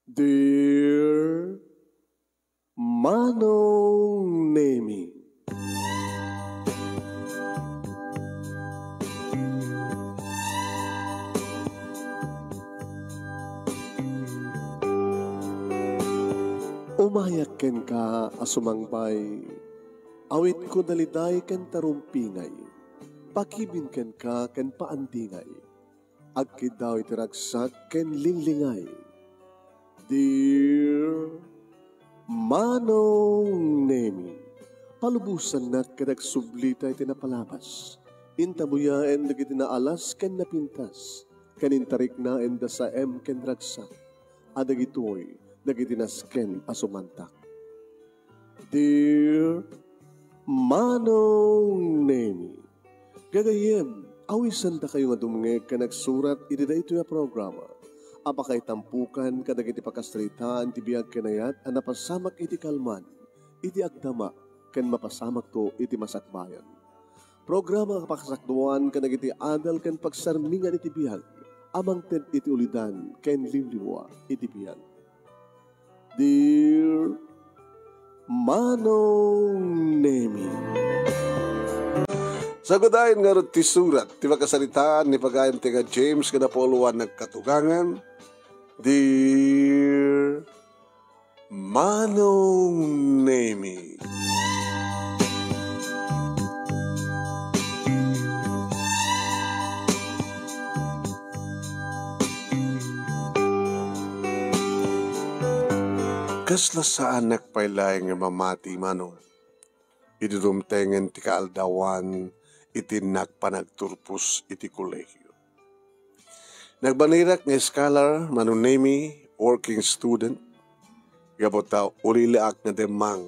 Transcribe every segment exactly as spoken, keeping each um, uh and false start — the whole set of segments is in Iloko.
Dear Manong Nemi. Umayak kenka a sumangbay, awitko daliday ken tarumpingay, pakibin kenka ken paandingay. Agkiddaw iti ragsak ken linglingay. Dear Manong Nemi, palubosannak ket agsublita iti napalabas. Intabuyaen dagiti naalas ken napintas, ken intariknaen da saem ken ragsak, a dagitoy dagiti nasken a sumantak. Dear Manong Nemi, gagayyem, awisandakayo nga dumngeg ken agsurat iti daytoy a programa a pakaitampokan kadagiti pakasaritaan ti biag ken ayat a napasamak iti kalman, iti agdama, ken mapasamakto iti masakbayan. Programa a pakasakduan kadagiti adal ken pagsarmingan iti biag a mangted iti ulidan ken liwliwa iti biag. Dear Manong Nemi. Sagudayen ngarud ti surat ti pakasaritaan ni pagayan ti nga James ken Apollo a nagkatugangan. Dear Manong Nemi. Kasla saanak pay laeng nga mamati, Manong, idi dumtengen ti kaaldawan iti nagpanagturpos iti kolegio. Nagbanirak nga scholar, Manong Nemi, working student, gapu ta ulilaak nga demmang.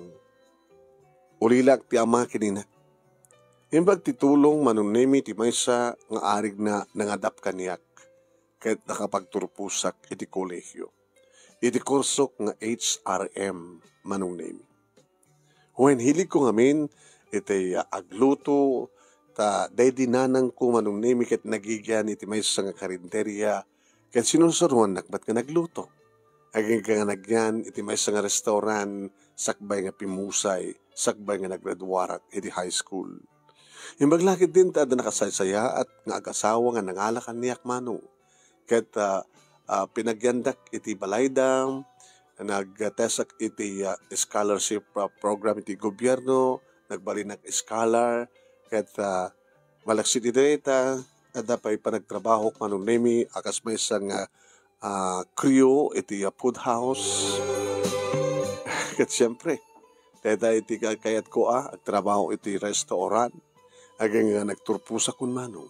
Ulilaak ti ama ken ina. Imbag ti tulong, Manong Nemi, ti maysa nga arigna nangadap kaniak ket nakapagturposak iti kolegio, iti kursok nga H R M, Manong Nemi. Wen, hiligko ngamin iti, ah, agluto, ta daydi nanangko, Manong Nemi, ket nagigian iti maysa nga karinderia, ket sinursuroannak met nga nagluto. Agingga nga nagyan iti maysa nga restaurant, sakbay nga pimmusay, sakbay nga naggraduarak iti high school. Imbag la ketdin ta adda nakasaysayaat nga agasawa nga nangala kaniak, Manong. Ket, ah, ah, pinagyandak iti balayda, nagtesak iti, ah, scholarship, ah, program iti gobierno, nagbalinak scholar, ket, ah, malaksid iti dayta, adda pay panagtrabahok, Manong Nemi, a kas maysa nga, ah, crew iti, ah, food house. Ket siempre, dayta iti ka-, kayatko a agtrabaho iti restaurant. Agingga nga nagturposak kun Manong.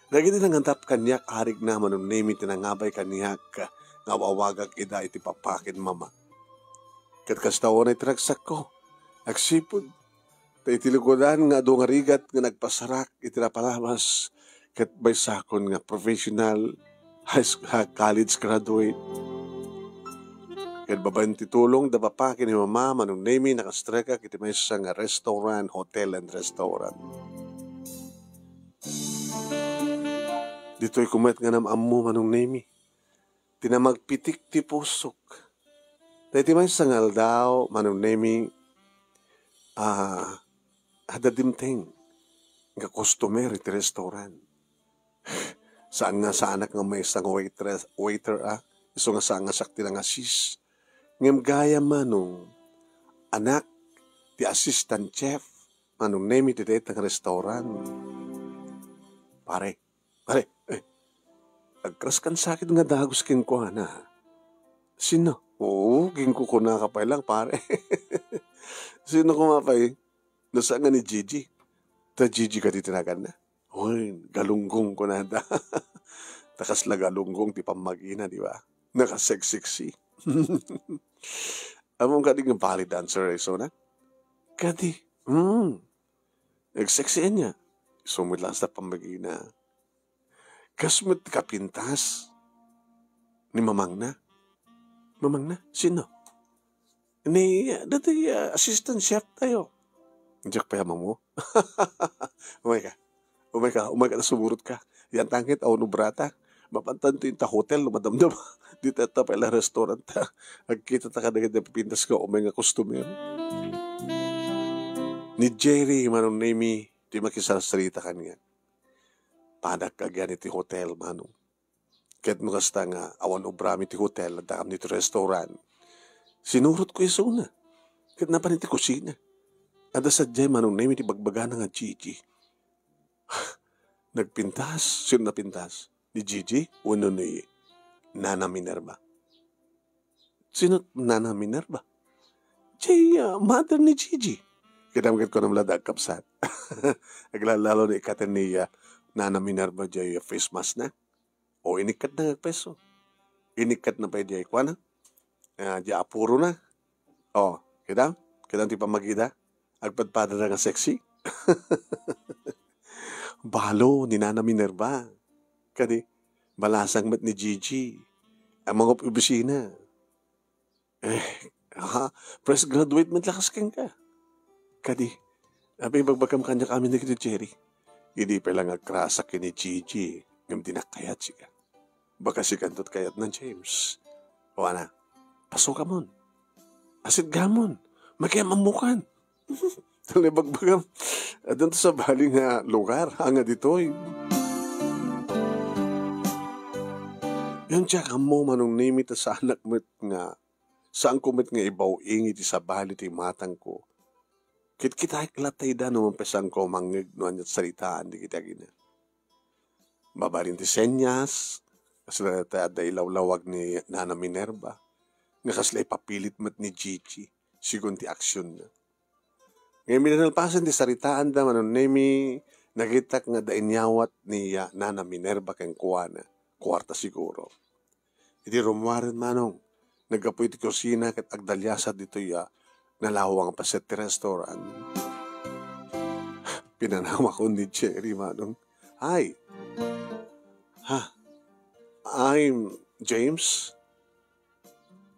Dagiti nangadap kaniak, arigna, Manong Nemi, ti nangabay kaniak nga aw-awagak ida iti papa ken mama. Ket kasta unay ti ragsakko, agsipud ta iti lukodan nga adu nga rigat nga nagpasarak iti napalabas, ket maysakon nga professional, high sch-, ha, college graduate. Ket babaen ti tulong da papa ken ni mama, Manong Nemi, nakastrekak iti maysa nga restaurant, hotel and restaurant. Ditoy ko met nga nam-ammo, Manong Nemi, ti namagpitik ti pusok. Ta iti maysa nga aldaw, Manong Nemi, ah, adda dimteng nga customer iti restaurant. Saan nga saanak nga maysa nga waitress, waiter, ah. Isu nga saan nga siak ti nang-assist. Ngem gayam, Manong, anak ti assistant chef, Manong Nemi, ti dayta nga restaurant. Pare, pare, eh, agkaskan sakit nga dagus kenkuana. Sino? Oo, ginkukunaka pay lang, pare. Sino koma pay? No saan nga ni Gigi? Ta Gigi kadi ti naganna? Uy, galunggong kunada. Ta kasla galunggong ti pammagina, di ba? Nakaseksiksi. Ammom kadi nga ballet dancer, isu na? Kadi, hmm. Nagseksian niya. Isu met la sa pammagina. Kas met ti kapintas ni mamangna. Mamangna? Sino? Ni, ah, dati, ah, assistant chef tayo. Diak pay ammo. Umay ka. Umay ka. Umay ka, ta sumurot ka. Yan tangkit, awan obrata. Mapantan ti inta hotel no madamdama. Dita ta pay la restaurant ta. Agkita ta kadagiti napipintas nga umay nga customer. Ni Jerry, Manong Nemi, ti makisarsarita kaniak. Padak agyan iti hotel, Manong. Ket no kasta nga awan obrami ti hotel, addakam ditoy restaurant. Sinurotko isuna. Ket napan iti kusina. Adda sadiay Manong Nemi ti bagbagana nga Gigi. Nagpintas. Sino napintas? Ni Gigi? Wenno ni Nana Minerva? Sino Nana Minerva? Jay, ah, mother ni Gigi. Kidam ket kunam la da agkabsat. Aglalalo ni ikaten ni, ah, Nana Minerva jay, ah, face mask na. O, inikkat na nga peso. Inikkat na pay jay kuana. Ah, jay apuro na. O, kidam? Kidam ti pammagida? Agpadpada na nga sexy. Balo ni Nana Minerva. Kadi, balasang met ni Gigi. Ang mga opisina. Eh, ha? Fresh graduate met lakas kenka. Kadi, apay ibagbagam kaniak amin dagiti Jerry? Idi pay la nga agkrasak ken ni Gigi, ngem di nakayat sika. Baka sikanto ti kayatna, James. O ana, pasokamon. Asidgamon. Makiam-ammokan. Talibagbagam. Adunto sabali nga lugar, anga ditoy. Yan, diak ammo, Manong Nemi, ta saanak met nga Saanko met nga ibaw-ing iti sabali ti imatangko. Kitkitaek latta ida no mampesanko a mangngeg no ania ti saritaan dagiti agina. Mabalin ti senyas, kasla dayta adda ilawlawag ni Nana Minerva, nga kasla ipapilit met ni Gigi, sigun ti aksionna. Ngem idi nalpasen ti saritaanda, Manong Nemi, nakitak nga adda inyawat ni, ah, Nana Minerva kenkuana. Kuarta siguro. Idi rummuaren, Manong, naggapu iti kusina ket agdaliasat ditoy a nalawang a paset ti restaurant. Pinanamakon ni Jerry, Manong. "Hi." "Ha? I'm James."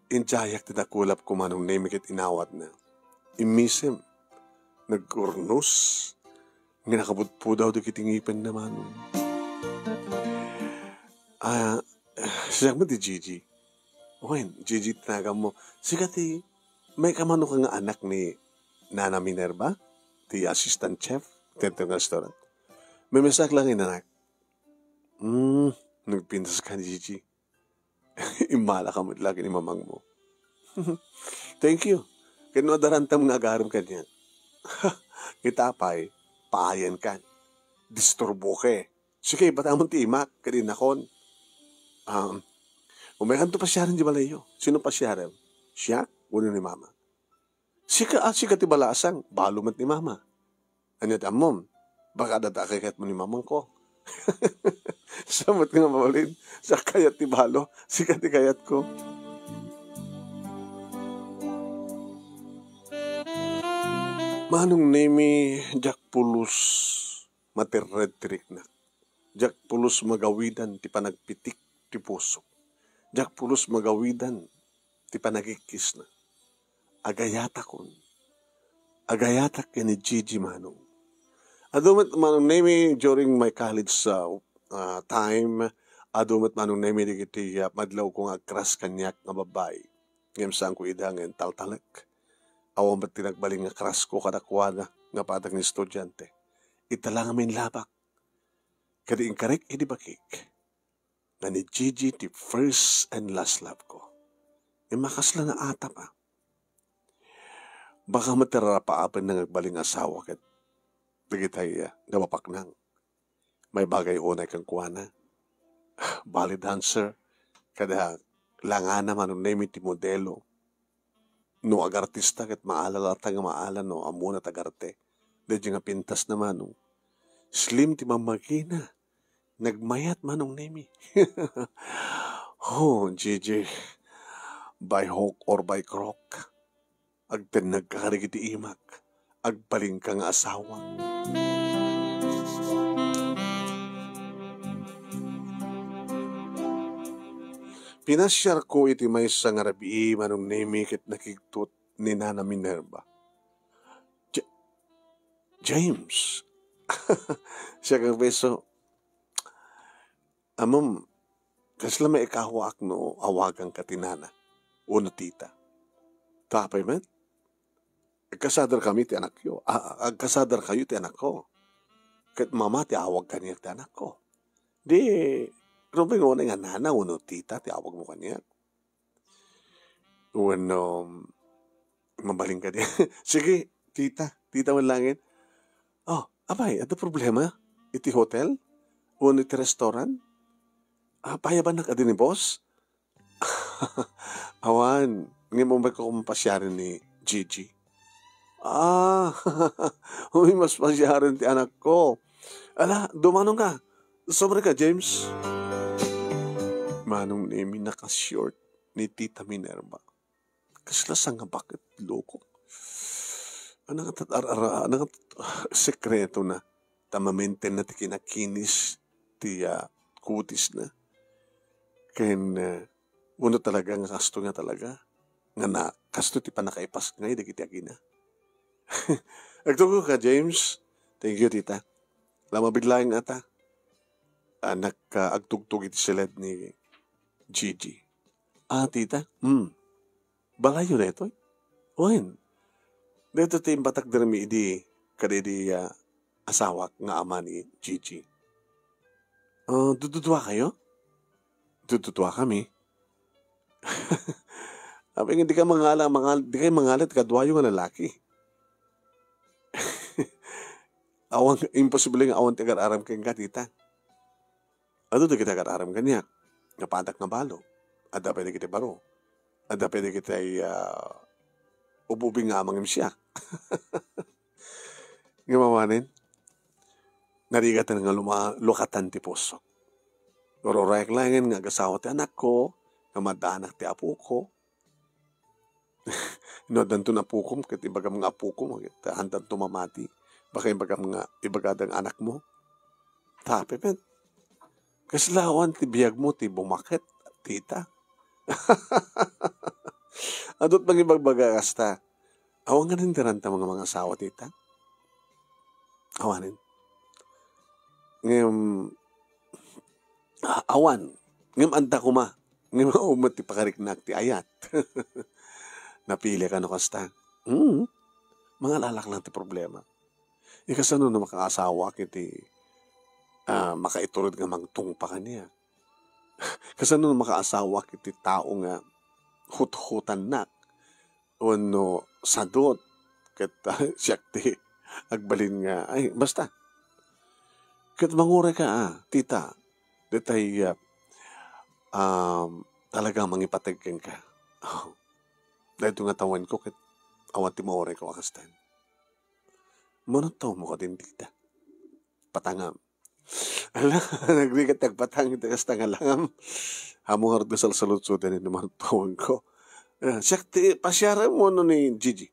Idiayak ti nakulapko, Manong Nemi, ket inawatna. Immisem. Nagkurnos. Nga nakapudpudaw dagiti ngipenna, Manong. Ah, siak met ti Gigi. Wen, Gigi ti naganmo. Sika ti, maikam kano nga anak ni Nana Minerva, ti assistant chef, ti restaurant. Memesak lang inanak. Hmm, nagpintas ka ni Gigi. Immalaka met la ken ni mamangmo. Thank you. Ken no adda rantam nga agarem kaniak. Ita pay, paayankan. Disturboke. Sika, ibatamon ti imak, ken innakon. Um, umaykanto pasiaren di balayyo. Sino pasiarem? Siak? Wenno ni mama? Sika, ah, sika ti balasang. Balo met ni mama. Ania ti ammom? Baka adda ti kayatmo ni mamangko. Sa met nga mabalin, sa kayat ti balo, sika ti kayatko. Manong Nemi, diak pulos materred ti riknak. Diak pulos magawidan ti panagpitik ti pusok. Diak pulos magawidan ti panagikkisna. Agayatakon. Agayatak ken ni Gigi, Manong. Adu met, Manong Nemi, during my college, uh, uh, time, adu met, Manong Nemi, dagiti, uh, madlawko nga agkras kaniak nga babbai. Ngem saanko ida nga intaltalek. Awan met ti nagbalin nga krasko kadakuada nga padak nga estudiante. Ita la nga mailabak. Kadi inkarek idi bakik nga ni Gigi ti first and last love ko. Immakasla na atap, ah. Baka met ti rarapaapenna nga agbalin nga asawa ket dagitay, ah, nga mapaknang. Maibagay unay kenkuana. Ballet dancer, kada langana, Manong Nemi, ti modelo. No agartista ket maala latta nga maala no ammona ti agarte. Daydi nga pintasna, Manong. Slim ti mammagina. Nagmayat, Manong Nemi. Oh, Gigi. By hook or by crook. Agtennegka kadagiti imak. Agbalinka nga asawa. Pinasiarko iti maysa nga rabii, Manong Nemi, ket nakigtot ni Nana Minerva. "Ja-, James." Siak nga beso. "Ammom, Kasla maikahuak no awaganka ti nana wenno tita. Tapay met, agkasadarkami ti anakyo. A-, a-, agkasadarkayo ti anakko. Ket mama ti awag kaniak ti anakko. Di, rumbing unay nga nana wenno tita ti awagmo kaniak. Wenno, mabalin kadi. Sige, tita, tita man langit. Oh, apay, adda problema? Iti hotel? Wenno iti restaurant? Ah, payabannak adi ni boss? Awan, ngem umayko koma pasiaren ni Gigi. Ah, umaymo pasiaren ti anakko. Ala, dumanonka. Sobre ka, James. Manong Nemi, naka-short ni Tita Minerva. Kasla sangabak ket loko. Ano nga tat-, ar-, ara-, ano nga tat-, sekreto na. Ta ma-maintain na ti kinakinis ti, ah, kutis na. Ken, ah, uno talaga nga kasto nga talaga. Nga na, kasto ti pannakaipasngay dagiti agina. Agtugtog ka, James. Thank you, tita. La, mabiit laeng ata. Anak, ah, agtugtog iti siled ni Gigi. Ah, tita? Hmm. Balayyo daytoy? Wen. Daytoy ti imbatakdermi idi, kadaydi, ah, asawak nga ama ni Gigi. Ah, dududuakayo? Dududuakami. Apay nga dika mangala-, mangal-, dikay mangalit kaduayo nga lalaki. Awan, imposible nga awan ti agar-aram kenka, tita. Adu dagiti agar-aram kaniak. Napadak nga balo. Adda pay dagiti baro. Adda pay dagiti, ah, ububing nga amang imsiak. Nga mawanen, narigatan nga luma-, lukatan ti puso. Ururayak laengen nga agasawa ti anakko, nga madaanak ti apoko. No, addanto nga apokom, ket ibagam nga apokom, ket haandanto mamati. Baka ibagam nga, ibagada nga anakmo. Tapay met. Kasla awan ti biagmo ti bumaket, tita. Adut mangibagbaga kasta. Awan nga nindiranta mga, mga asawa, tita. Awanen. Ngem, a-, awan. Ngem adda koma. Ngem awan met ti pakariknak ti ayat. Napili ka no kasta. Hmm. Mangalalak lang ti problema. Ikasano no makaasawa iti, ah, makaiturod nga mangtungpa kaniak? Kasano no makaasawa iti tao nga huthutannak wenno sadut ket, ah, siak ti agbalin nga, ay, basta. Ket mangurayka, ah, tita, detay, ah, um, talaga mangipateg kenka. Daytoy nga tawenko ket awan ti maurayko a kastan. Manuntomo kadin, tita. Patangam. Ala, nagrigat ti agpatang iti kasta nga langam. Ammom ngarud nga salsalutsotan ni manuntomoenko. Ah, siak ti pasiarem wenno ni Gigi?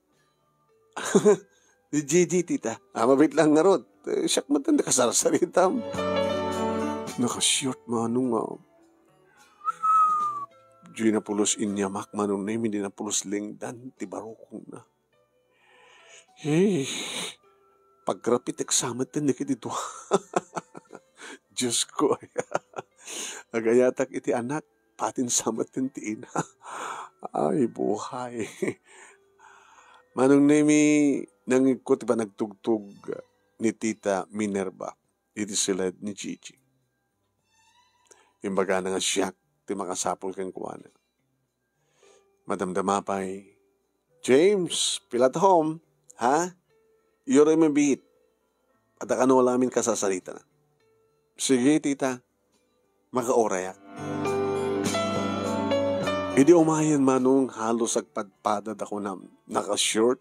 Ni Gigi, tita. Ah, mabiit lang ngarud. Eh, siak met ti nakasarsaritam. Naka-short, manong, ah. Di napulos inyamak, manong Nemi, di napulos lingdan ti barukongna. Hey, pagrapitek sa met ti dua. Diyos ko, ay. Agayatak iti anak, patin sa met ti ina. Ay, buhay. Manong Nemi, nangigko ti panagtugtog ni Tita Minerva iti siled ni Gigi. Imbagana nga siak ti makasapul kenkuana. Madamdama pay, "James, pila ti home? Ha? Iyoray mabiit. Adda kano la amin kasasaritana." "Sige, tita. Makaurayak." Idi umayen, manong, halos agpadpada da kunam. Naka-short,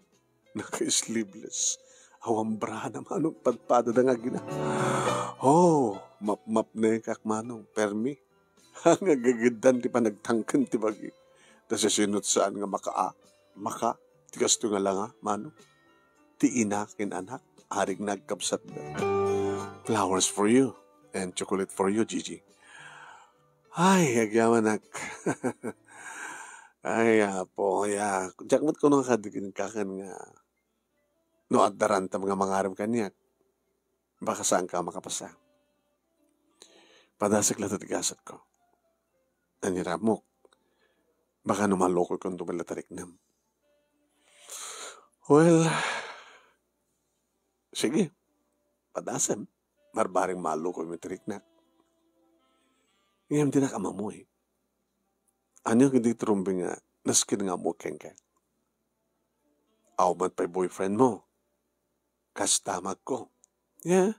naka-sleeveless. Awan bra na, manong, padpada da nga agina. Oh, mapmapnekak, manong, permi. Nga gagiddan ti panagtangken ti bagi. Ta sisinot saan nga maka, maka, ti kastoy nga langa, manong. Ti ina ken anak, arig nagkabsatda. Flowers for you and chocolate for you, Gigi. Ay, agyamanak. Ay, Apo, ya. Diak met kuno nga kadi kenka ken nga no adda rantam nga mangarem kaniak, baka saanka a makapasa. Padasek latta ti gasatko. Ania ramok? Baka no malukokon ti tariknam. Well, sige, padasem. Barbareng malukoy ti tariknak. Ngem dinak ammo, eh. Ania ket di ti rumbeng nga nasken nga ammok kenka? Awan met pay boyfriend mo. Kas damagko. Yeah.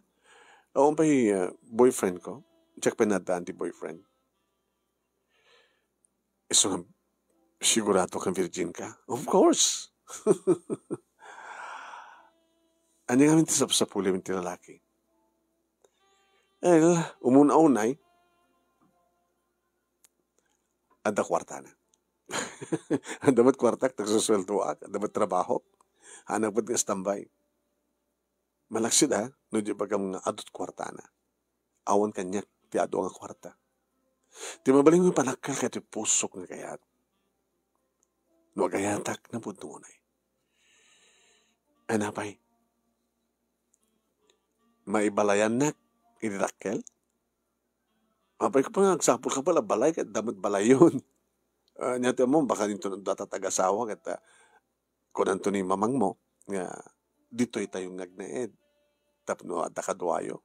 Awan pay, uh, boyfriend ko. Diak pay naaddaan ti boyfriend. Isu nga sigurado nga virgin ka? Of course. Ania ngamin ti sapsapulim ti lalaki? El, umuna-unay, adda kuartana. Adda met kuartak, nagsusueldoak, adda met trabahok. Anak met nga standby. Malaksid a, no di bagam nga adu't kuartana. Awan kaniak ti adu nga kuarta. Ti mabalin nga panakkel ket ti pusok nga agayat. No agayatak, napudno unay. Ay, napay. Maibalayannak iti dakkel? Apay ko pa nga, agsapul ka pala, balay, ket adda met balayon. Ah, nia ti ammom, baka inton adda ti agasawak, ket, ah, kunanto ni mamangmo nga ditoy tayo nga agnaed tapno adda kaduayo.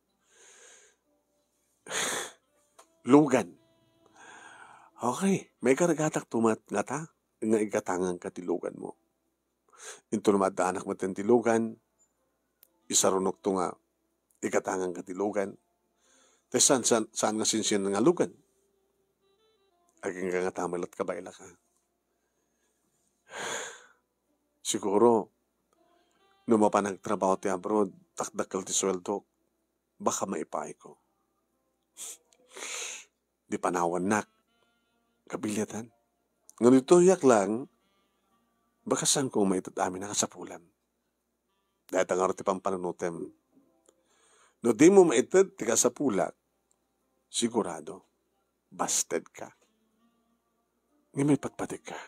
Lugan. Okay, maikargatak tumat ngata nga igatanganka ti luganmo. Inton maaddaanak met ti lugan, isarunokto nga igatanganka ti lugan. Tay saan, saan, saan nga sinsinan nga lugan? Agingga ngata met ket kabaelaka. Siguro, no mapan agtrabaho ti abroad, dakdakkel ti sueldok, baka maipaayko. Di panawannak. Kabilatan. Ngem ditoyak lang, baka saanko maited amin a kasapulam. Dayta ngarud ti pampanunotem. No dimo maited ti kasapulak, sigurado, basted ka. Ngem maipatpategka.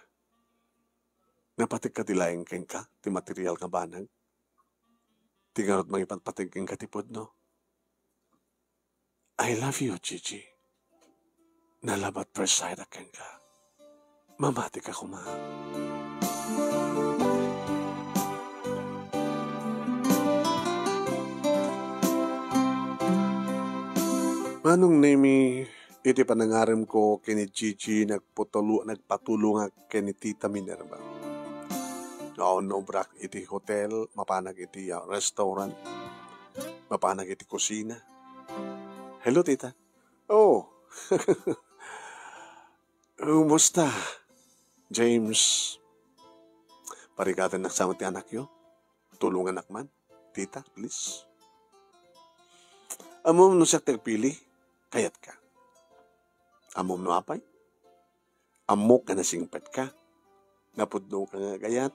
Napategka ti laeng kenka, ti material nga banag. Ti ngarud mangipatpateg kenka ti pudno. I love you, Gigi. Nalabat first sight a kenka. Mamatika koma. Manong Nemi, iti panangaremko ken ni Gigi, nagpatulu-, nagpatulongak ken ni Tita Minerva. Awan no obrak iti hotel, mapanak iti, ah, restaurant, mapanak iti kusina. Hello, Tita. Oh. Kumusta, James? Parigatannak sa met ti anakyo? Tulongannak man, Tita, please. Ammom no siak ti agpili, kayatka. Ammom no apay? Ammok nga nasingpetka. Napudnoka nga agayat.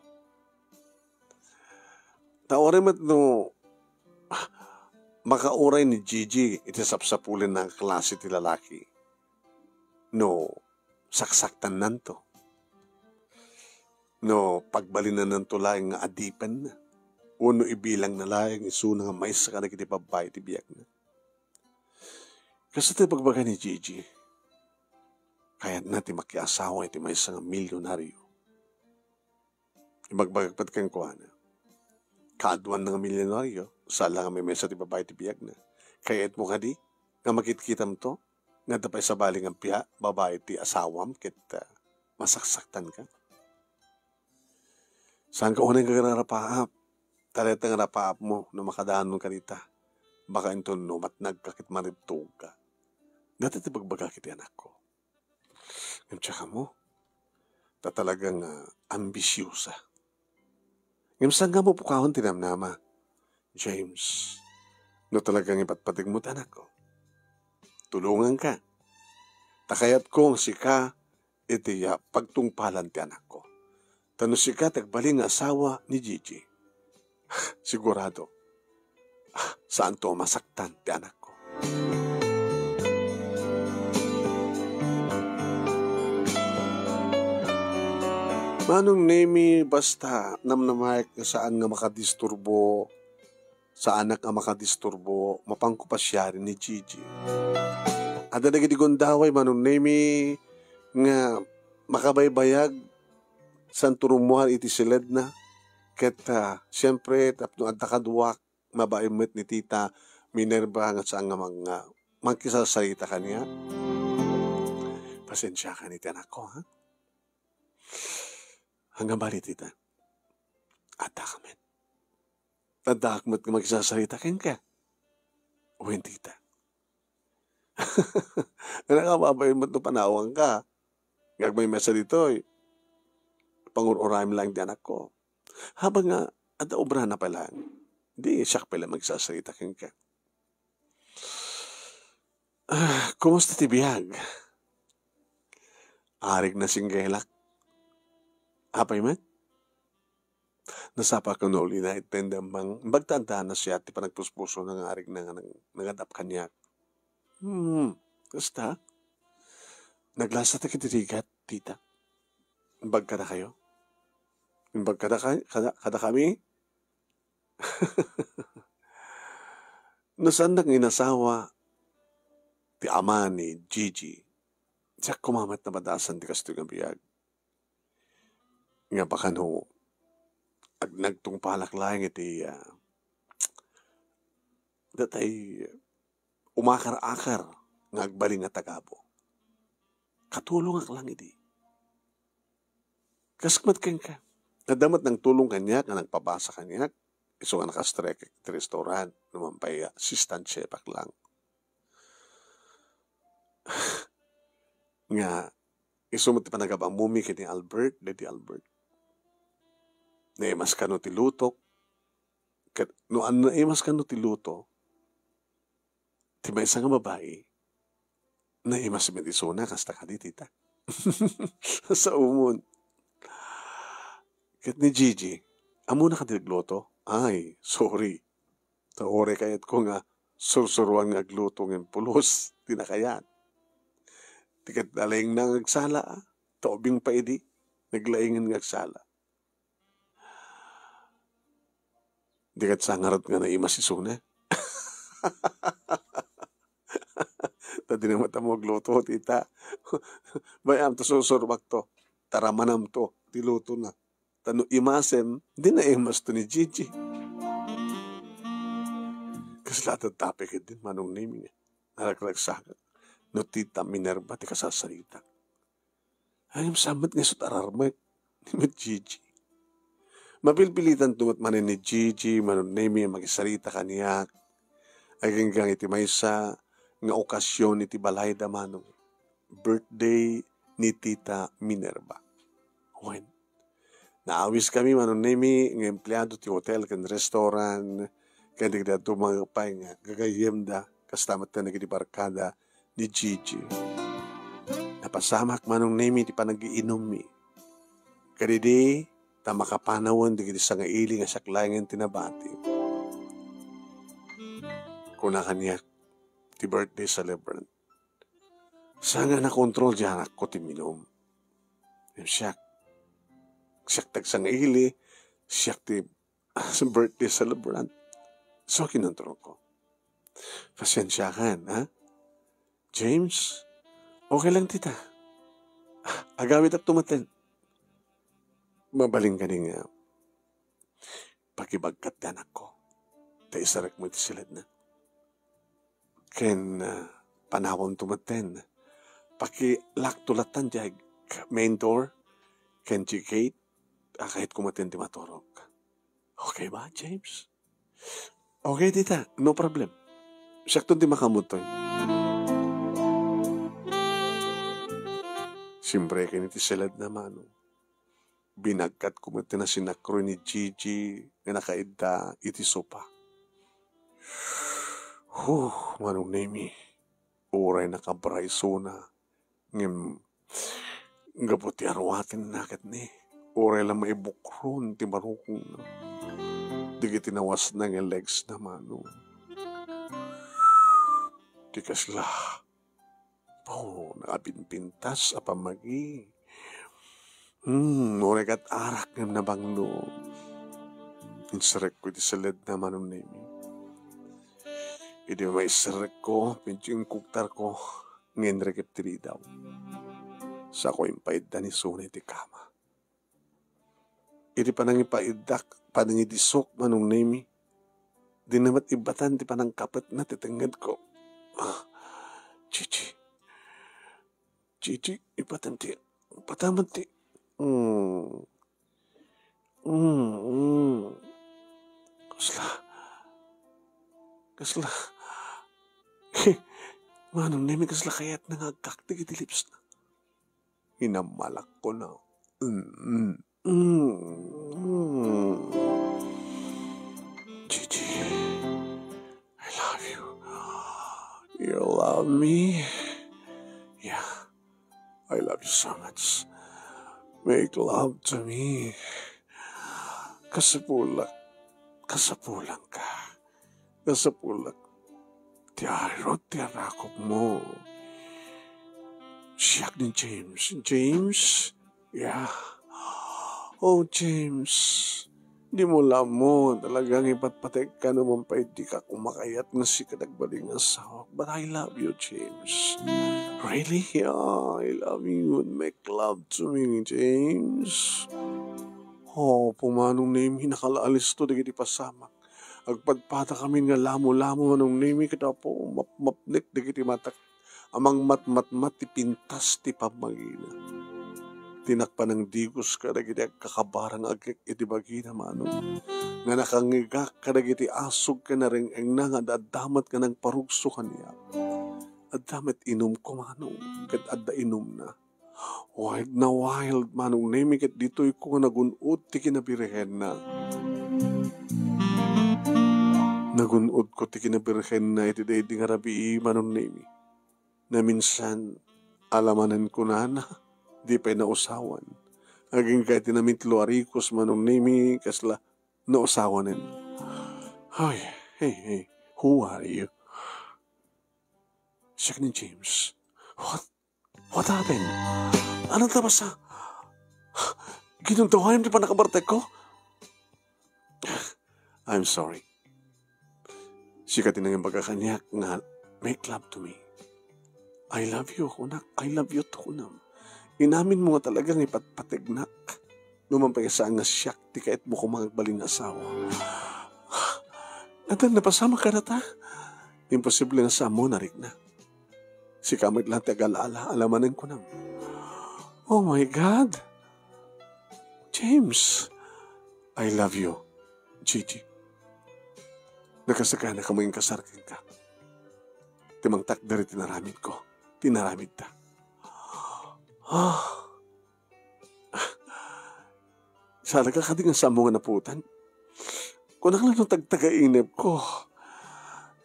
Ta uray met no makauray ni Gigi iti sapsapulenna a klase ti lalaki, no saksaktannanto, no pagbalinannanto laeng nga adipenna, wenno ibilangna laeng isuna nga maysa kadagiti babbai ti biagna. Kasta ti pagbaga ni Gigi, kayatna ti makiasawa iti maysa nga milyonaryo. Ibagbagak met kenkuana, kaaduanna nga milyonaryo, saan la nga maymaysa ti babbai ti biagna. Kayatmo kadi nga makitkitamto nga adda pay sabali nga bia-, babbai ti asawam ket, ah, masaksaktanka? Saanka unay nga agrarapaap. Ta dayta nga rapaapmo no makadanon kadita, baka inton no matnagka ket maribtogka. Dayta ti ibagbagak iti anakko. Ngem tsaka mo, ta talagang, ah, ambisiosa. Ngem saan nga mo pukawan ti namnama, James, no talagang ipatpategmo ti anakko? Tulonganka. Ta kayatko nga sika iti, ah, pagtungpalan ti anakko. Ta no sika ti agbalin nga asawa ni Gigi, sigurado, ah, saanto a masaktan ti anakko. Manong Nemi, basta namnamaek nga saan nga makadisturbo, saanak a makadisturbo, mapanko pasiari ni Gigi. Adda dagiti gundaway, Manong Nemi, nga makabaybayag, santo rummuar iti siledna. Ket, ah, siempre, tapno adda kaduak, mabain met ni Tita Minerva nga saan nga mang-, nga mangkisarsarita kaniak. Pasensiakan iti anakko, ha? Ania bali, Tita? Adda ka met. Addaak met nga makisasarita kenka. Wen, Tita. Anak, mabain met no panawanka. Nga agmaymaysa ditoy, pangur-uram lang ti anakko. Habang nga, adda obrana pay lang, di siak pay lang magsasarita kenka. Ah, kumusta ti biag? Arig na singgelak. Apay met? Nasapa ken no ulina, it tendem mang, bagta adda na siya ti panagpuspusona nga arig na nga nang-, nangadap kaniak. Hmm, kasta? Naglasa ta ket rigat, Tita. Imbag kadakayo? Imbag kada ka-, kada, kada kami? No saannak nga inasawa ti ama ni Gigi, siak koma met nabadasan ti kastoy nga biag. Nga baka no ag-, nagtungpalak laeng iti, ah, datay umakar-akar nga agbalin nga tagabo. Katulongak lang idi. Kas met kenka. Adda met nangtulong kaniak nga nagpabasa kaniak. Isu nga nakastrek iti restaurant, no man pay, ah, assistant chef-ak lang. Nga, isu met ti panagab-ammom ken ni Albert, Daddy Albert. Naimas kano ti lutok. Ket, no, an-, naimas kano ti luto, ti maysa nga babai, naimas met isuna, kasta kadi, Tita. Sa umon. Ket ni Gigi, ammona kadi nagluto? Ay, sorry. Ta uray kayatko nga sursuroan nga agluto ngem pulos, di na kayat. Ti ket nalaingna nga agsala, ah. Ta ubing pay idi, naglaingen nga agsala. Di ket sa ngarud nga naimas isuna. Ta di na met ammo agluto, Tita. Bay-am ta sursuroakto. Ta ramanamto ti lutona. Ta no imasem, di naimasto ni Gigi. Kasla tattapek ket din Manong Nemi nga naragragsakak no Tita Minerva ti kasasaritak. Ay, saan met nga isut' ararmek ni met Gigi. Mapilpilitanto met manen ni Gigi, Manong Nemi, a makisarita kaniak. Aginggang iti maysa nga okasion iti balayda, Manong. Birthday ni Tita Minerva. Wen, naawiskami, Manong Nemi, nga empleado ti hotel ken restaurant, ken dagiti dadduma pay nga gagayyemda, kasta met dagiti barkada ni Gigi. Napasamak, Manong Nemi, ti panagiinummi. Kadidi, ta makapanawen dagiti sangaili nga siak laengen ti nabati. Kuna kaniak ti birthday celebrant, saan nga nakontrol ti anakko ti minum. Ngem siak, siak ti agsangaili, siak ti birthday celebrant. So, kinontrolko. Pasensiakan, ha? James? Okay lang, Tita. Agawidakto metten. Mabalin kadi nga pakibagkat ti anakko. Ta isarek mo iti siledna. Ken, ah, panawemto metten. Pakilakto lattan diay main door ken diay gate. A, kayatko metten ti maturog. Okay ba, James? Okay, Tita. No problem. Siakton ti makaammotoy. Simreken iti siledna, Manong. Binagkatko met ti nasinakroy ni Gigi nga nakaidda iti sopa. Huh, Manong Nemi, uray nakabraisona, ngem gapu ti aruatenna ket ni, uray la maibukron ti marukongna. Dagiti nawasna nga legsna, Manong. Ti kasla Oh, nakapimpintas a pammagi. Hmm, uray ket arak ngem nabanglo. Inserrekko iti siledna, Manong Nemi. Idi maisserrekko, medyo inkuktarko nga inrikep ti ridaw. Sako impaidda ni Sune ti kama. Iti panangipaiddak, panangidisok, Manong Nemi, dinna met ibbatan ti panangkapetna ti tengngedko. Ah, Gigi. Gigi, ipatem ti, ipatem ti, mm. Mm, mm. Kasla, kasla, Manong Nemi, kasla kayatna nga agkaktek iti lipsna. Inammalak, kuna. Mm, mm, mm. Gigi, I love you. You love me? Yeah, I love you so much. Make love to me. Kasapulak. Kasapulangka. Kasapulak. Ti arut ti arakupmo. Siak ni James. James? Yeah. Oh, James. Dimo la ammo nga talaga nga ipatpategka no man pay dika kumakayat nga sika nagbalin nga asawak. But I love you, James. Really? Yeah, I love you. Make love to me, James. Oh, pumanong Nemi, nakalaalisto dagiti pasamak. Agpadpadakamin nga lamo-lamo, Manong Nemi, ket Apo, mapmapnek dagiti matak a mangmatmatmat ti pintas ti pammagina. Ti nakpanangdigos kadagiti agkakabara nga agkek iti bagina, Manong, nga nakangngegak kadagiti asog ken nareng-engna nga adda met nga nangparugso kaniak. Adda met inumko, Manong, ket adda inumna. Wild na wild, Manong Nemi, ket ditoyko nga nagun-od ti kinabirhenna. Nagun-odko ti kinabirhenna iti daydi nga rabii, Manong Nemi. Naminsan, alamanen kunana, di pay nausawan. Agingga iti namitlo a rikos, Manong Nemi, kasla nausawanen. Ay, hey, hey, who are you? Siak ni James. What? What happened? Anong tabasa? Ginundawayam ti pannakabartekko? I'm sorry. Sika ti nangimbaga kaniak nga, "Make love to me." "I love you," kunak. "I love you too," kunam. Inamin mo nga talaga nga ipatpategnak. No man pay saan nga siak ti kayatmo koma nga agbalin nga asawa. Adda napasamak kadata? Imposible nga saan mo narikna. Sika met lang ti agala-ala, alamanen kunam. Oh my God! James, I love you, Gigi. Nakasagana ka mo inkasar kenka. Ti mangtakder iti naramidko, ti naramidta. Ah. Saan ka kadi nga saan mo nga naputan? Kunak lang no tagtagainepko.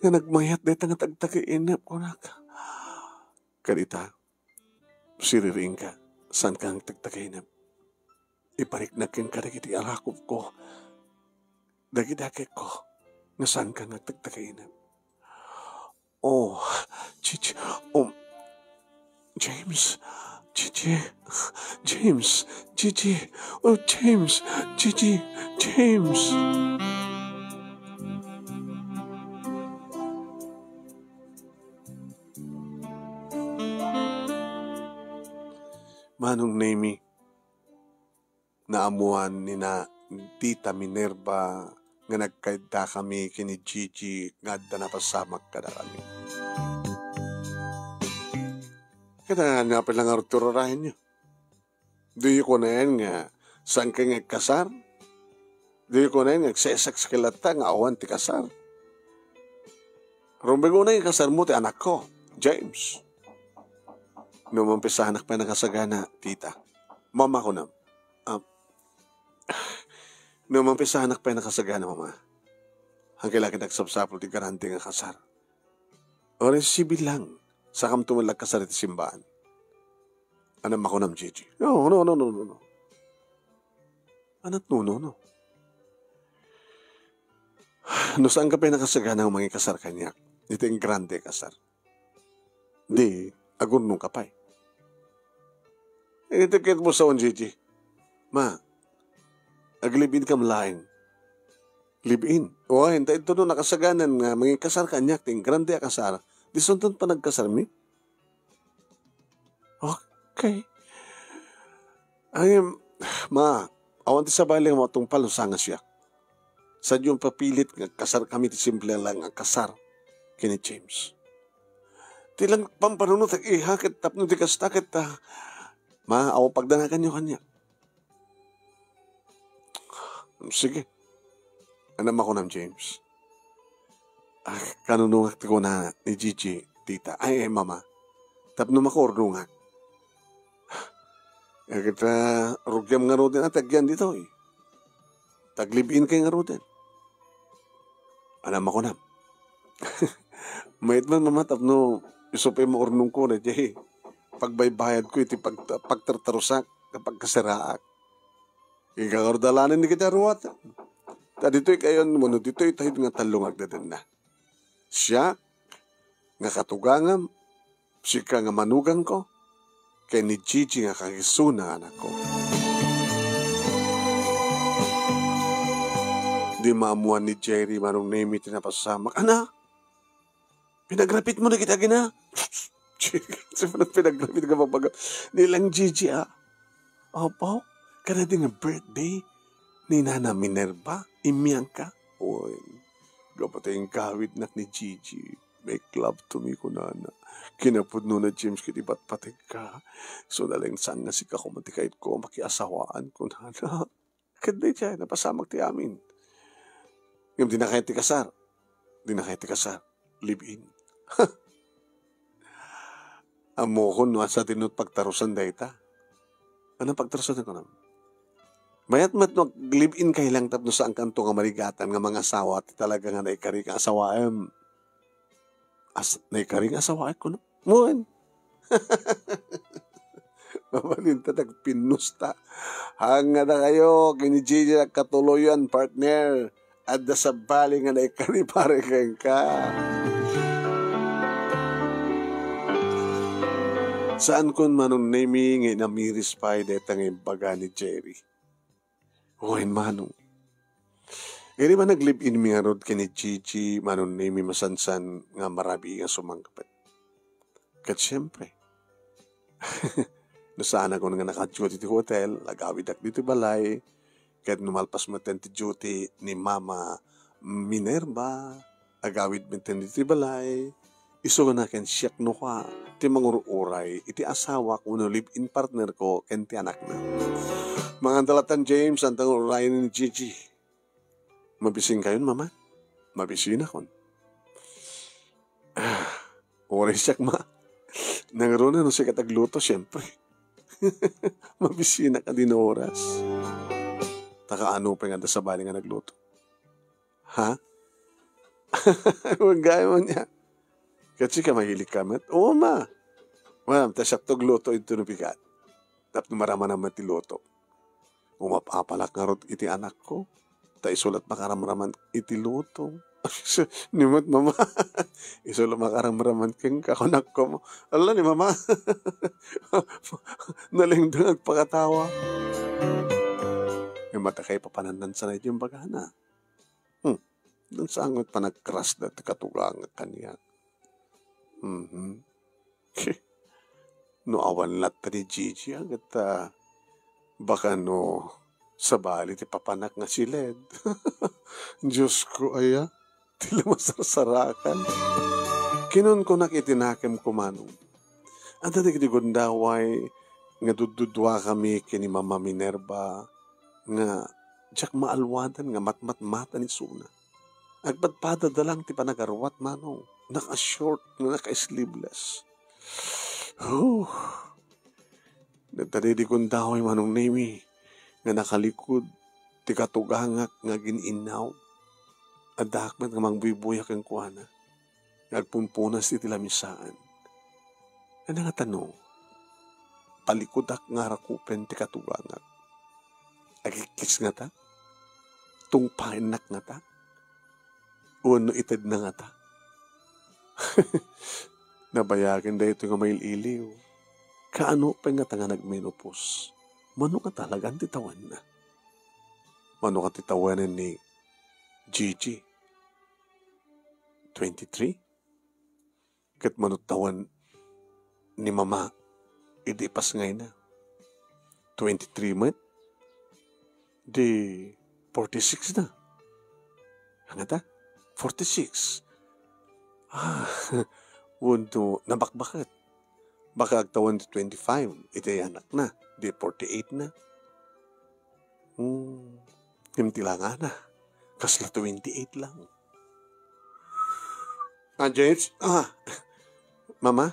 Nga nagmayat dayta nga tagtagainep, kunak. Kadita, siririingka, saan ka nga tagtagainep? Ipariknak kenka dagiti arakupko, dagiti agkekko, nga saan ka nga tagtagainep. Oh, Gigi, oh, James, Gigi, James, Gigi, oh, James, Gigi, James. Manong Nemi, naammuan ni na Tita Minerva nga nagkaiddakami ken ni Gigi nga adda napasamak kadakami. Kinangan nga pala nga rururayenyo. Diyo kunayan nga saan kayo nga agkasar? Diyo kunayan nga agsesex kayo latta nga awan ti kasar? Rumbeg unay nga kasar mo ti anakko, James. No mampisanak pay nakasagana, tita. Mama, kunam. Ah, no mampisanak pay nakasagana, mama. Hankay la ket agsapsapul ti grande nga kasar. Uray sibil lang, sakam tumulak kasar iti simbaan. Anam makunam, Gigi. No, no, no, no, no, no. Anat no, no, no. No saan ka pay nakasagana nga mangikasar kaniak, iti grande kasar. Di, agurnong ka pay. Iti ket mo sawan, Gigi. Ma, aglibin ka malaeng. Live-in. O, inta ito no nakasaganan nga mangikasar kaniak ti grande a kasar. Disunton pa nagkasar mi? Okay. Ay, ma, awan ti sabali nga matungpal no saan nga siak. Sadyo papilit nga agkasarkami ti simple lang nga kasar ken ni James. Ti lang pampanunot, iha, ket tapno ti kasta, ket, ah, ma, awan pagdanaganyo kaniak. Sige. Ania makunam, James? Ah, kanunongak ti kunana ni Gigi, tita. Ay, ay, mama. Tapno makuurnongak. Eh, ket, ah, rugiam ngaruden a ti agyan ditoy. Tag-live-in kay ngaruden. Ania makunam? Mayat man, mama, tapno isu pay maurnongko daydiay pagbaybayadko iti pag-, pagtartarusak, pagkasaraak. Ikaw, dalanen ni kitaruat. Ta ditoy kayon, mano ditoy tayo nga tallo nga agdadanna. Siak nga katugangam, sika nga manugangko, ken ni Gigi nga kagisuna anakko. Di maammuan ni Jerry, Manong Nemy, ti napasamak. Ana, pinagrapitmo dagiti agina? Sino pinagrapit nga babaga? Ni lang Gigi, ah. Apo, kada di nga birthday ni Nana Minerva, imyangka. Oy, gapu ta inkawidnak ni Gigi. Make love to me, kunana. Kinapudnona, James, ket ipatpategka. So, nalengsan nga sika koma ti kayatko, makiasawaan, kunana. Ket daydiay, napasamak ti amin. Ngem dinakay ti kasar. Dinakay ti kasar. Live-in. Ammokon no asa ti no pagtarusan dayta. Ania pagtarusan, kunam? Mayat met no ag-live-in kay lang tapno saankanto nga marigatan nga mangasawa ti talaga nga naikari nga asawaem. As-, naikari nga asawaek, kuno? Wen. Mabalinta tagpinnusta. Hangada kayo, ken ni Gigi, nagkatuloyan, partner. Adda sabali nga naikari pare kenka. Saankon, Manong Nemy, nga inamiris pay dayta nga imbaga ni Jerry. Wen, Manong. Idi man nag-live-in mi ngarud ken ni Gigi, Manong Nemy, masansan nga marabii nga sumangpet. Ket siempre, no saanakon nga naka-duty ti hotel, agawidak ditoy balay, ket no malpas metten ti duty ni Mama Minerva, agawid metten ditoy balay, isuna ken siak no kua ti mangur-uray iti asawak wenno live-in partner ko ken ti anakna. Mangandalatan, James, anta nga urayen ni Gigi. Mabisinkayon, Mama? Mabisinakon. Ah, uray siak, Ma. Nangruna no sika ti agluto, siempre. Mabisinak a di no oras. Ta kaano pay nga adda sabali nga nagluto? Ha? Wen gayam ania. Ket sika, mahiligka met? Oo, Ma. Wen, ta siak ti agluto idto no bigat. Tapno maramanam met ti luto. Umap-apalak ngarud iti anakko, ta isu la't makaramraman iti luto. Ni met, Mama, isu la't makaramraman kenka, kunakon. Ala ni Mama. Nalengdeng agpakatawa. Ngem ata kay papanannan sana iti imbagana. Hmm. Saan met panagkrasda ti katugangak kaniak. Mhm. No awan latta ni Gigi, ah, ket, ah, baka no sabali ti papanak nga siled. Diosko, aya, ti la masarsarakan. Kinunkunak iti nakemko, Manong. Adda dagiti gundaway nga dudduduakami ken ni Mama Minerva nga diak maalwadan nga matmatmatan isuna. Agpadpadada lang ti panagaruat, Manong. Naka-short, naka-sleeveless. Huh. Nagtadi di gundaway, Manong Nemy, nga nakalikod ti katugangak nga agin-innaw. Addaak met nga mangbuybuya kenkuana. Nga agpumpunas iti lamisaan. Ania ngata no palikudak nga arakupen ti katugangak? Agkiss ngata? Tungpaennak ngata? Wenno itedna ngata? Nabayagen daytoy nga mail-iliw. Kaano pay ngata nga nagmenopause? Mano ngata lagan ti tawenna? Mano ngata ti tawenen ni Gigi? Twenty-three? Ket mano ti tawen ni Mama idi ipasngayna? twenty-three met. Di forty-six na. Ania ta? Forty-six. Ah, wenno nabakbaket. Baka agtawen ti twenty-five iti anakna. Di forty-eight na. Hmm, ngem ti langana, kasla twenty-eight lang. Ah, James? Ah, Mama?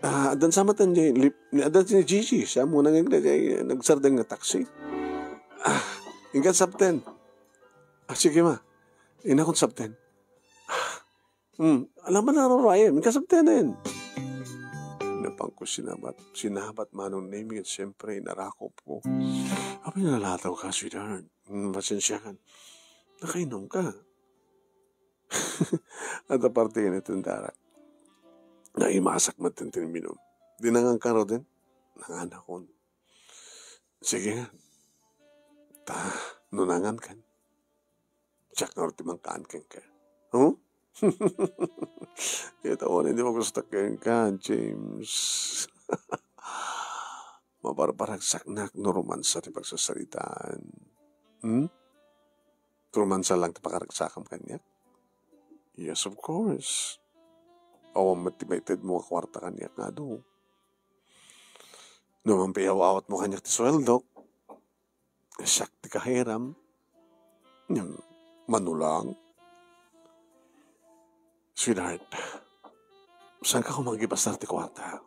Ah, addan sa met ni, ni, addan ni Gigi, sa mo nang, nagsardeng nga taxi. Ah, inkan sabten. Ah, sige, ma. Inakon sabten. Hmm, alam mo na, Ryan, kasabtenen. Napangko sinabat, sinabat Manong Nemi, ket siyempre, inarakop ko. Apay, nalataw ka, sweetheart? Hmm, pasensya ka. Nakainom ka. At aparte ka nitong darak. Naimasak man tintin minum. Di nangan ka, Roden? Nangan akon. Sige nga. Ta, no nangan kan. Siak ngarud ti mangkaan kenka. Huh? Ket awan idi magusto kenka, James. Mabarbaragsaknak no romansa ti pagsasaritaan. Hmm? Romansa lang ti pakaragsakam kaniak? Yes, of course. Awan met ti maitedmo nga kuarta kaniak nga adu. No man pay aw-awatmo kaniak ti sueldok, siak ti kahiram. Ngem, mano lang. Sweetheart, saanka koma agibasar ti kuarta?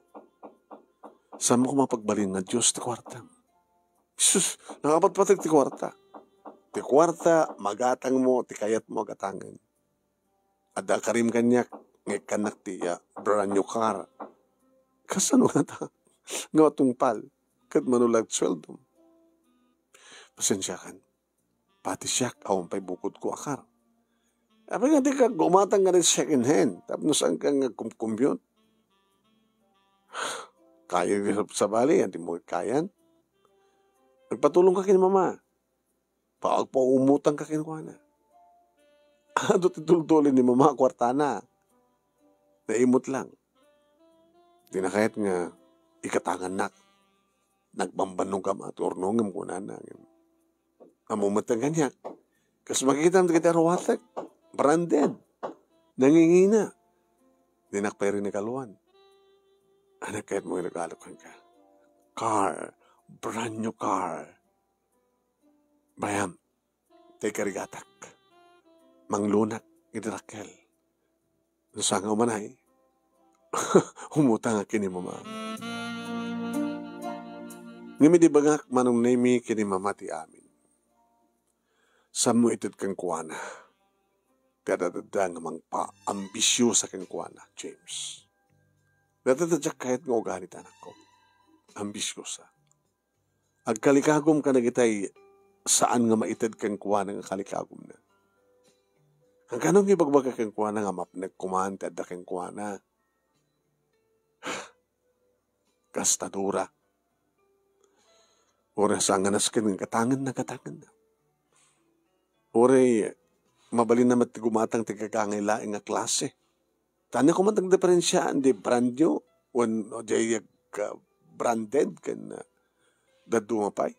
Saanmo koma pagbalin nga Dios ti kuartam? Sus, nakapatpateg ti kuarta. Ti kuarta, magatangmo ti kayatmo a gatangen. Adda karim kaniak nga ikkannak ti, ah, brand new car. Kasano ngata nga matungpal ket mano lang ti sueldom? Pasensiakan. Pati siak, awan pay bukodko a car. Apay nga dika gumatang nga second hand tapno saanka nga kumkumyot? Kaya, sabali, yan ti mo kayan. Agpatulongka ken ni Mama. Pa-, agpaumutangka kenkuana. Adu ti tuldulin ni Mama a kuartana. Naimut lang. Di na kayat nga ikatangannak. Nagbambannog kama ti urnongem, kunana. Ammo met ti kaniak. Kas makitam dagiti aruatek, branded. Nangingina. Dinak pay rinagaluan. Ania kayatmo nga regalo kenka? Car. Brand new car. Bayam, ti karigatak. Manglonak iti dakkel. No saan nga umanay, umutangak ken ni Mama. Ngem idi bangak, Manong Nemi, ken ni Mama ti amin. Saanmo ited kenkuana ti adda-adda nga mangpaambisiosa kenkuana, James. Dayta ti diak kayat nga ugali ti anakko. Ambisiosa. Agkalikagum kadagitay saan nga maited kenkuana nga kalikagumna. Kankano nga ibagbaga kenkuana nga mapnek koman ti adda kenkuana? Gastadora. Uray saan nga nasken nga gatangenna, gatangenna. Uray mabalinna met ti gumatang ti gagangay laeng nga klase. Tania koma ti agdiferensiaan di brand new wenno di agka-branded ken, ah, dadduma pay.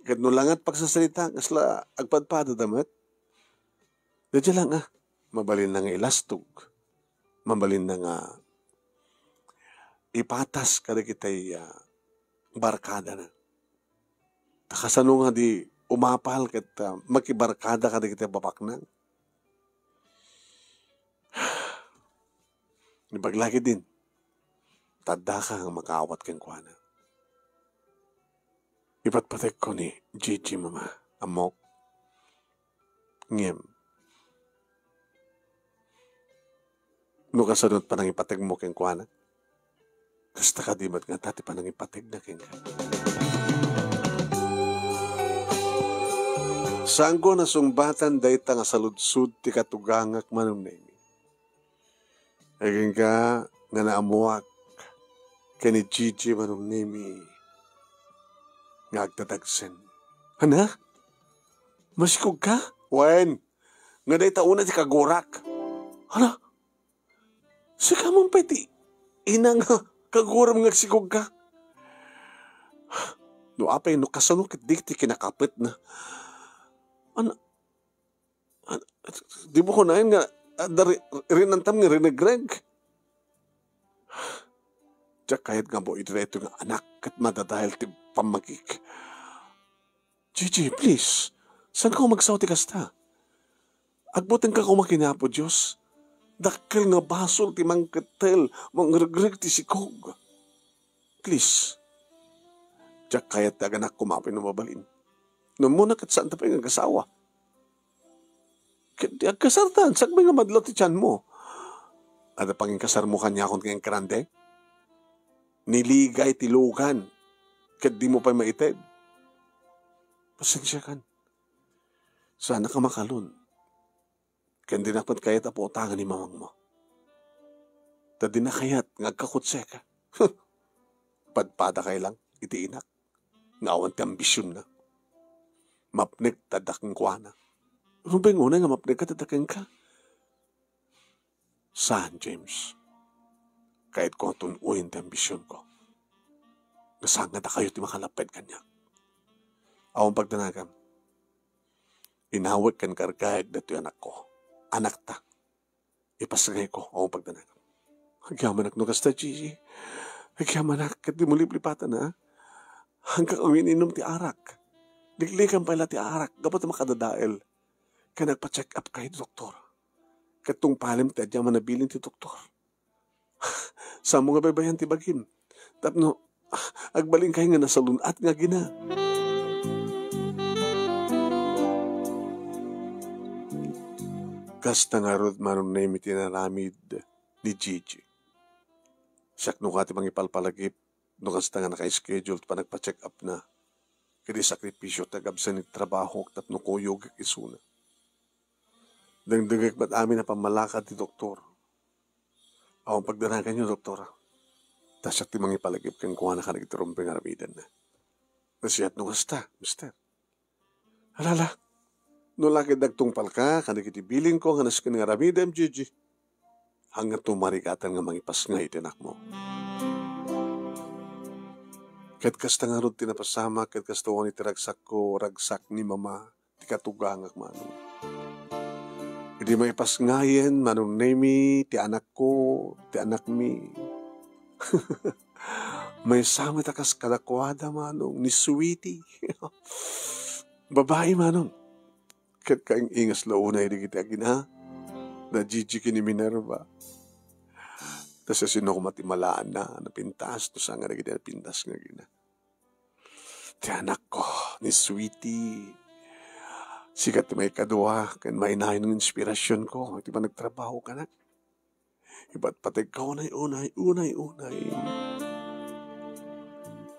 Ket no langat pagsasarita, kasla agpadpadada met. Daydiay lang, ah, mabalinna nga ilastog. Mabalinna nga ipatas kadagitay, ah, barkadana. Ta kasano nga di umapal ket, ah, makibarkada kadagiti babaknang? Ibaglagidin, ta addaka nga makaawat kenkuana. Ipatpategko ni Gigi, Mama. Ammok. Ngem, no kasano ti panangipategmo kenkuana, kasta kadi met ngata ti panangipategna kenka. Saanko nasungbatan dayta nga saludsod ti katugangak, Manong Nemi. Agingga nga naammoak ken ni Gigi, Manong Nemi, nga agdadagsen. Ania? Masikog ka? Wen, nga dayta unay ti kagurak. Hala, sika man pay ti ina nga kaguram nga agsikog ka? No apay, no kasano ket di ti kinakapetna? An-, an-, di mo kunaen nga, adda ri-, rinantam nga rinegreg? Diak kayat nga ammo iti daytoy nga anak ket madadael ti pammagik. Gigi, please. Saanka magsao ti kasta? Agbutengka koma ken Apo Dios. Dakkel nga basol ti mangkettel, mangregreg ti sikog. Please. Diak kayat ti aganakko apay no mabalin. No ammona ket saanta pay nga agasawa. Ket di agkasartan, sakbay nga madlaw ti tianmo. Adda panginkasarmo kaniakon nga ingrande? Niligay ti lugan, ket dimo pay maited. Pasensiakan. Saanka makalon. Ken dinak met kayat a puotangan ni mamangmo. Ta dina kayat nga agkakutseka. Padpadakay lang iti inak nga awan ti ambisionna. Mapnek ta adda kenkuana. Rumbeng unay nga mapnek ta adda kenka. Saan, James. Kayatko nga tun-oyen ti ambisionko. Nga saan nga dakayo ti makalapped kaniak. Awan pagdanagam. Inawek ken kargaek datoy anakko. Anakta. Ipasngayko, awan pagdanagam. Agyamanak no kasta, Gigi. Agyamanak, ket dimo liplipatan, ha? Haanka kami ininum ti arak. Liklikan pay la ti arak, gapu ta makadadael. Ken agpa-check up ka iti doktor. Ket tungpalem ti adu a mannabilin ti doktor. Saanmo nga baybay-an ti bagim. Tapno, agbalinka nga nasalun-at nga agina. Kasta ngarud, Manong Nemi, ti inaramid ni Gigi. Siak no kua ti mangipalpalagip no kasta nga naka-schedule ti panagpa-check up na. Ket sakripisio ti agabsen iti trabahok tapno kuyogek isuna. Dengdengngek met amin a pammalakad ti doktor. Awan pagdanaganyo, doktor. Ta siak ti mangipalagip kenkuana kadagiti rumbeng nga aramidenna. Nasayaat no kasta, mister. Alala, no la ket agtungpalka kadagiti bilinko nga nasken nga aramidem, Gigi, haanka marigatan nga mangipasngay iti anakmo. Ket kasta ngarud ti napasamak, ket kasta wen iti ragsakko, ragsak ni Mama, ti katugangak, Manong. Idi maipasngayen, Manong Nemi, ti anakko, ti anakmi. Maysa met a kas kadakuada, Manong, ni Sweetie. Babai, Manong. Ket kaing-ingas la unay dagiti agina, da Gigi ken ni Minerva. Ta siasino koma ti malaanna, napintas, no saan nga dagiti napintas nga agina. Ti anakko, ni Sweetie. Sika ti maikadua ken mainayon nga inspirasionko iti panagtrabaho kanak. Ipatpategka unay, unay, unay, unay.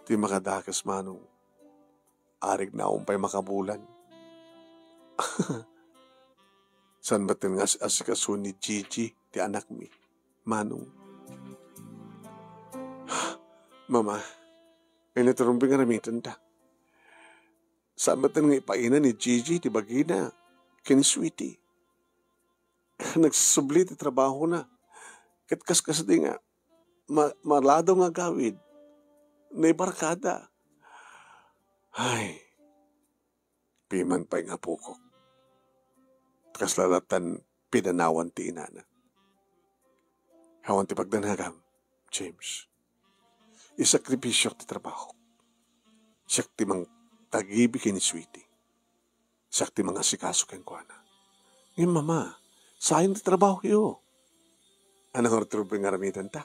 Ti makadakes, Manong, arigna awan pay makabulan. Saan met nga as-asikaso ni Gigi ti anakmi, Manong? Mama, init rumbeng nga aramidenta. Saan met nga ipaina ni Gigi ti bagina ken ni Sweetie. Nagsubli ti trabahona. Ket kaskasdi nga ma-, maladaw nga agawid. Naibarkada. Ay, piman pay nga apokok. Kasla latan pinanawan ti inana. Awan ti pagdanagam, James. Isakripisio ti trabaho. Siak ti mangtagibi ken ni Sweetie. Siak ti mangasikaso kenkuana. Ngem, Mama, sayang ti trabahoyo. Ania ngarud ti rumbeng nga aramidenta?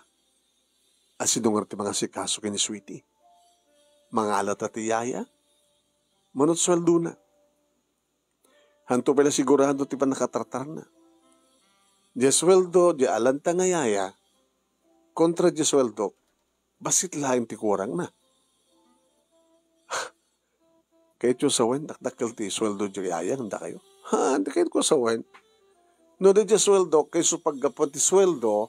Asino ngarud ti mangasikaso ken ni Sweetie? Mangalata ti yaya? Mano ti sueldona? Hanto pay la sigurado ti pannakatartarna. Diay sueldo, diay alanta nga yaya, kontra diay sueldo, bassit laeng ti kurangna. Kayatyo sawen, dakdakkel ti sueldo diay yaya, ngem dakayo? Ha, di kayatko sawen. No, diay sueldo, kayso paggapuan ti sueldo,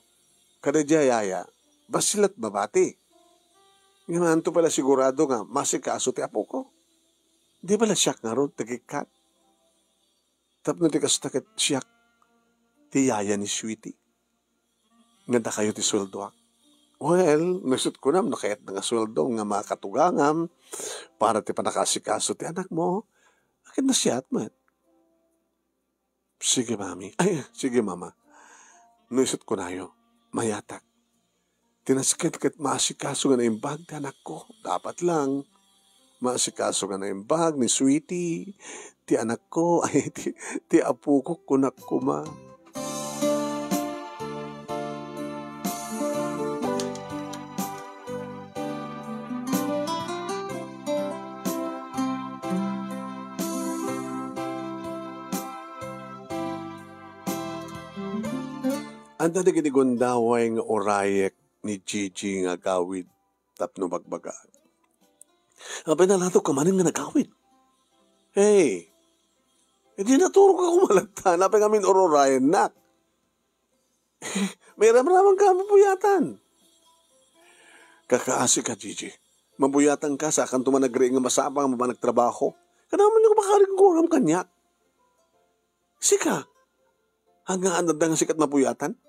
kada diay yaya, bassit laeng mabati. Ngem hanto pay la sigurado nga masikaso ti apoko? Di bala siak ngarud ti agikkat? Tapno ti kasta ket siak ti yaya ni Sweetie, nga dakayo ti sueldoak. Well, no isut' kunam, no kayatna nga sueldo nga makatugangam para ti panakaasikaso ti anakmo, akin na siya met. Sige, mami. Ay, sige, mama. No isut' kunayo, mayatak. Ti nasken ket maasikaso nga naimbag ti anakko. Dapat lang. Maasikaso nga naimbag ni Sweetie, ti anakko, ay, ti, ti apoko, kunak koma. Adda dagiti gundaway nga urayek ni Gigi nga agawid tapno bagbagaak. Apay, nalatok ka manen nga nagawid. Hey, iti naturog ako malagtan. Apay ngamin ururayennak. Mairamraman ka, mabuyatan. Kakaasi ka, Gigi. Mabuyatan ka, sakan tuman agriing nga masapa nga managtrabaho. Kanaman nga makaring kuram kaniak. Sika, hanggang adda nga sikat mabuyatan?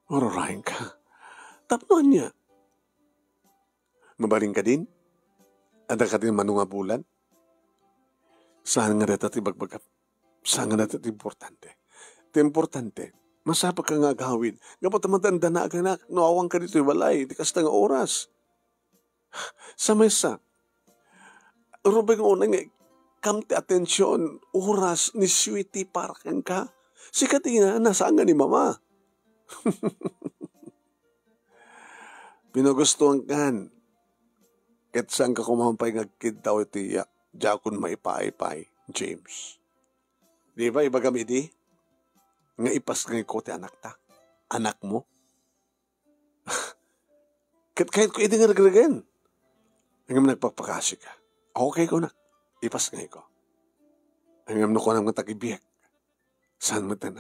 Ururayen ka. Tapno ania? Mabalin ka din? Adda ka din mano nga bulan? Saan nga dayta ti bagbagam? Saan nga dayta ti importante? Ti importante, masapa ka nga agawid. Gapu ta madandanagan no awan ka ditoy balay, ti kasta nga oras. Sa maysa, rubay nga unay nga kam ti atensiyon, oras ni Sweetie para kenka. Sika ti inana, saan nga ni mama. Pinagustuan kan. Ket saan ka koma pay nga agkiddaw iti ya-, diakon maipaay pay, James. Di ba, ibagam idi nga ipasngayko ti anakta? Anakmo? Ket kayatko idi nga regregen. Ngem nagpakpakasi ka. Okay, kunak. Ipasngayko. Ngem no kunam nga tagibiag, saan met a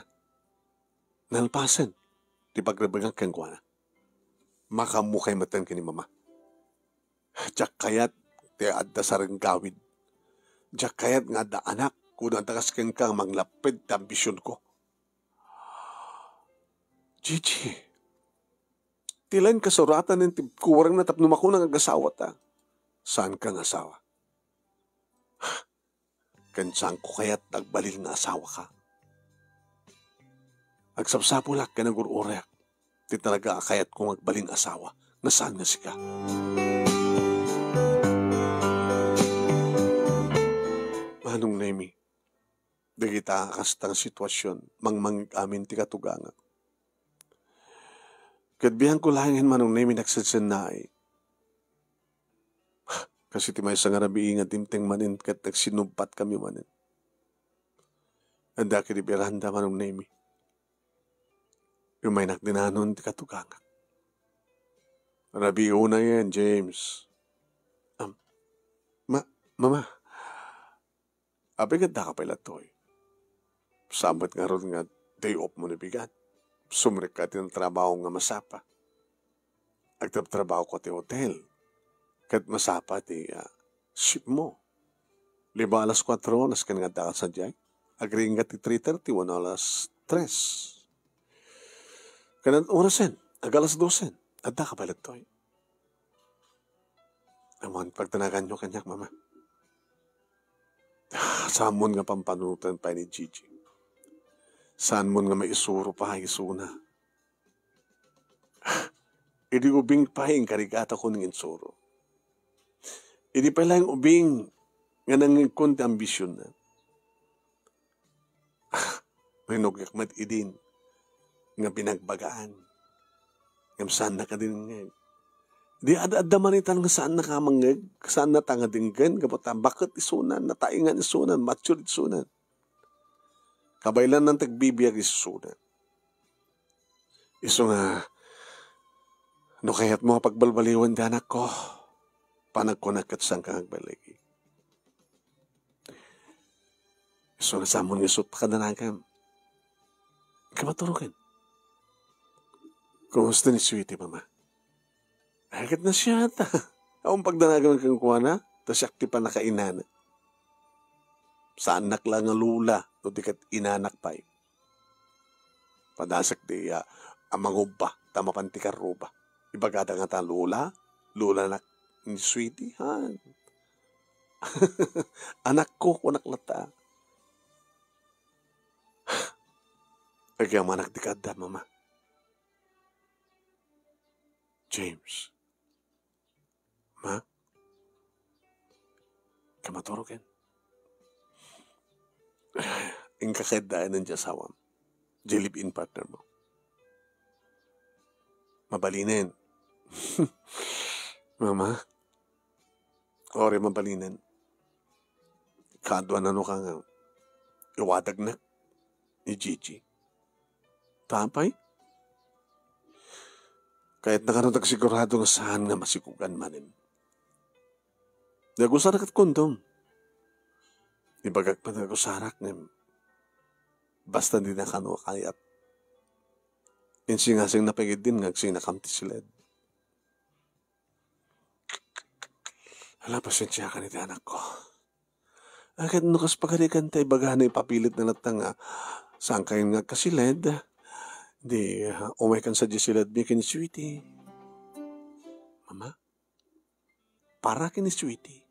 nalpasen ti pagrebengak kenkuana? Makaammo kay metten ken ni mama. Diak kayat ti adda sareng gawid. Diak kayat nga adda anak, kuno adda kas kenka nga manglapped ti ambisionko. Gigi, ti laeng kasuratanen ti kuarengna tapno makuna nga agasawata. Saanka nga asawa. Ken saanko kayat agbalin nga asawaka. Agsapsapulak ken agur-ureak ti talaga a kayatko nga agbalin nga asawa nga saan nga sika. Manong Nemi, dagita a kasta nga sitwasyon, mangmangig amin ti katugangak. Ket biangko laengen, Manong Nemi, nagsensennaay. Kas iti maysa nga rabii nga dimteng manen ket nagsinumpatkami manen. Adda ket di beranda, Manong Nemi. Umaynak dinanon ti katugangak. Rabii unayen, James. Am, ma-, mama, apay nga addaka pay lattoy? Saan met ngarud nga day off mo ni bigat? Sumrekka ti natrabaho nga masapa. Agtrabtrabaho ko ti hotel. Ket masapa ti, ah, shift mo. Lima alas kuatro oras ken nga addaka sadiay. Agriingka ti three thirty, one alas tres. Ken orasen, ag alas dosen. Addaka pay lattoy. Ammon, pagdanaganyo kaniak, mama. Saanmon nga pampanunoten pay ni Gigi. Saanmon nga maisuro pay isuna. Idi ubing pay inkarigatakon nga insuro. Idi pay laeng ubing nga nangngegkon ti ambisionna. Rinugyak met idin nga binagbagaan. Ngem saannaka dingngeg. Di ad-adda man itan nga saannaka mangngeg, saannata nga denggen, gapu ta baket isunan, nataengan isunan, matured isunan. Kabaelanna ti agbibiag isunan. Isu nga, no kayatmo a pagbalbaliwen ti anakko, panagkunak ket saanka nga agbaligi. Isu nga saanmon nga isut' pakadanagam. Kamaturoken. Kumusta ni Sweetie, mama? Ay, ket nasiata. Awan pagdanagam kenkuana, ta siak ti pannakainana. Saannak la nga lula, no di ket inanak pay. Padasek ti, ah, a mangubba. ta mapan ti karruba. Ibagada ngata, "Lola, lolanak ni Sweetie, ha?" "Anakko," kunak latta. "Agyamanak ti kaadda, Mama." "James." "Ma?" "Kamaturo ken. Inka kaadda nen ti asawam, ti live-in partner mo. Mabalinen." "Mama, uray mabalinen. Kaduan nano ka nga iwadagnak ni Gigi. Ta apay? Kayatna kano agsigurado nga saan nga masikugan manen. Nagusar ket kondom. Ibagak met nga agusarak, ngem basta dina kano kayat." Insingasingna pay ketdin nga agsinakam ti siled. "Ala, pasensiakan iti anakko. Ket no kas pagarigan ta ibagana, ipapilitna latta nga saankayon nga agkasiled, di, ah, umaykan sadiay siledmi ken ni Sweetie." "Mama, para ken ni Sweetie?"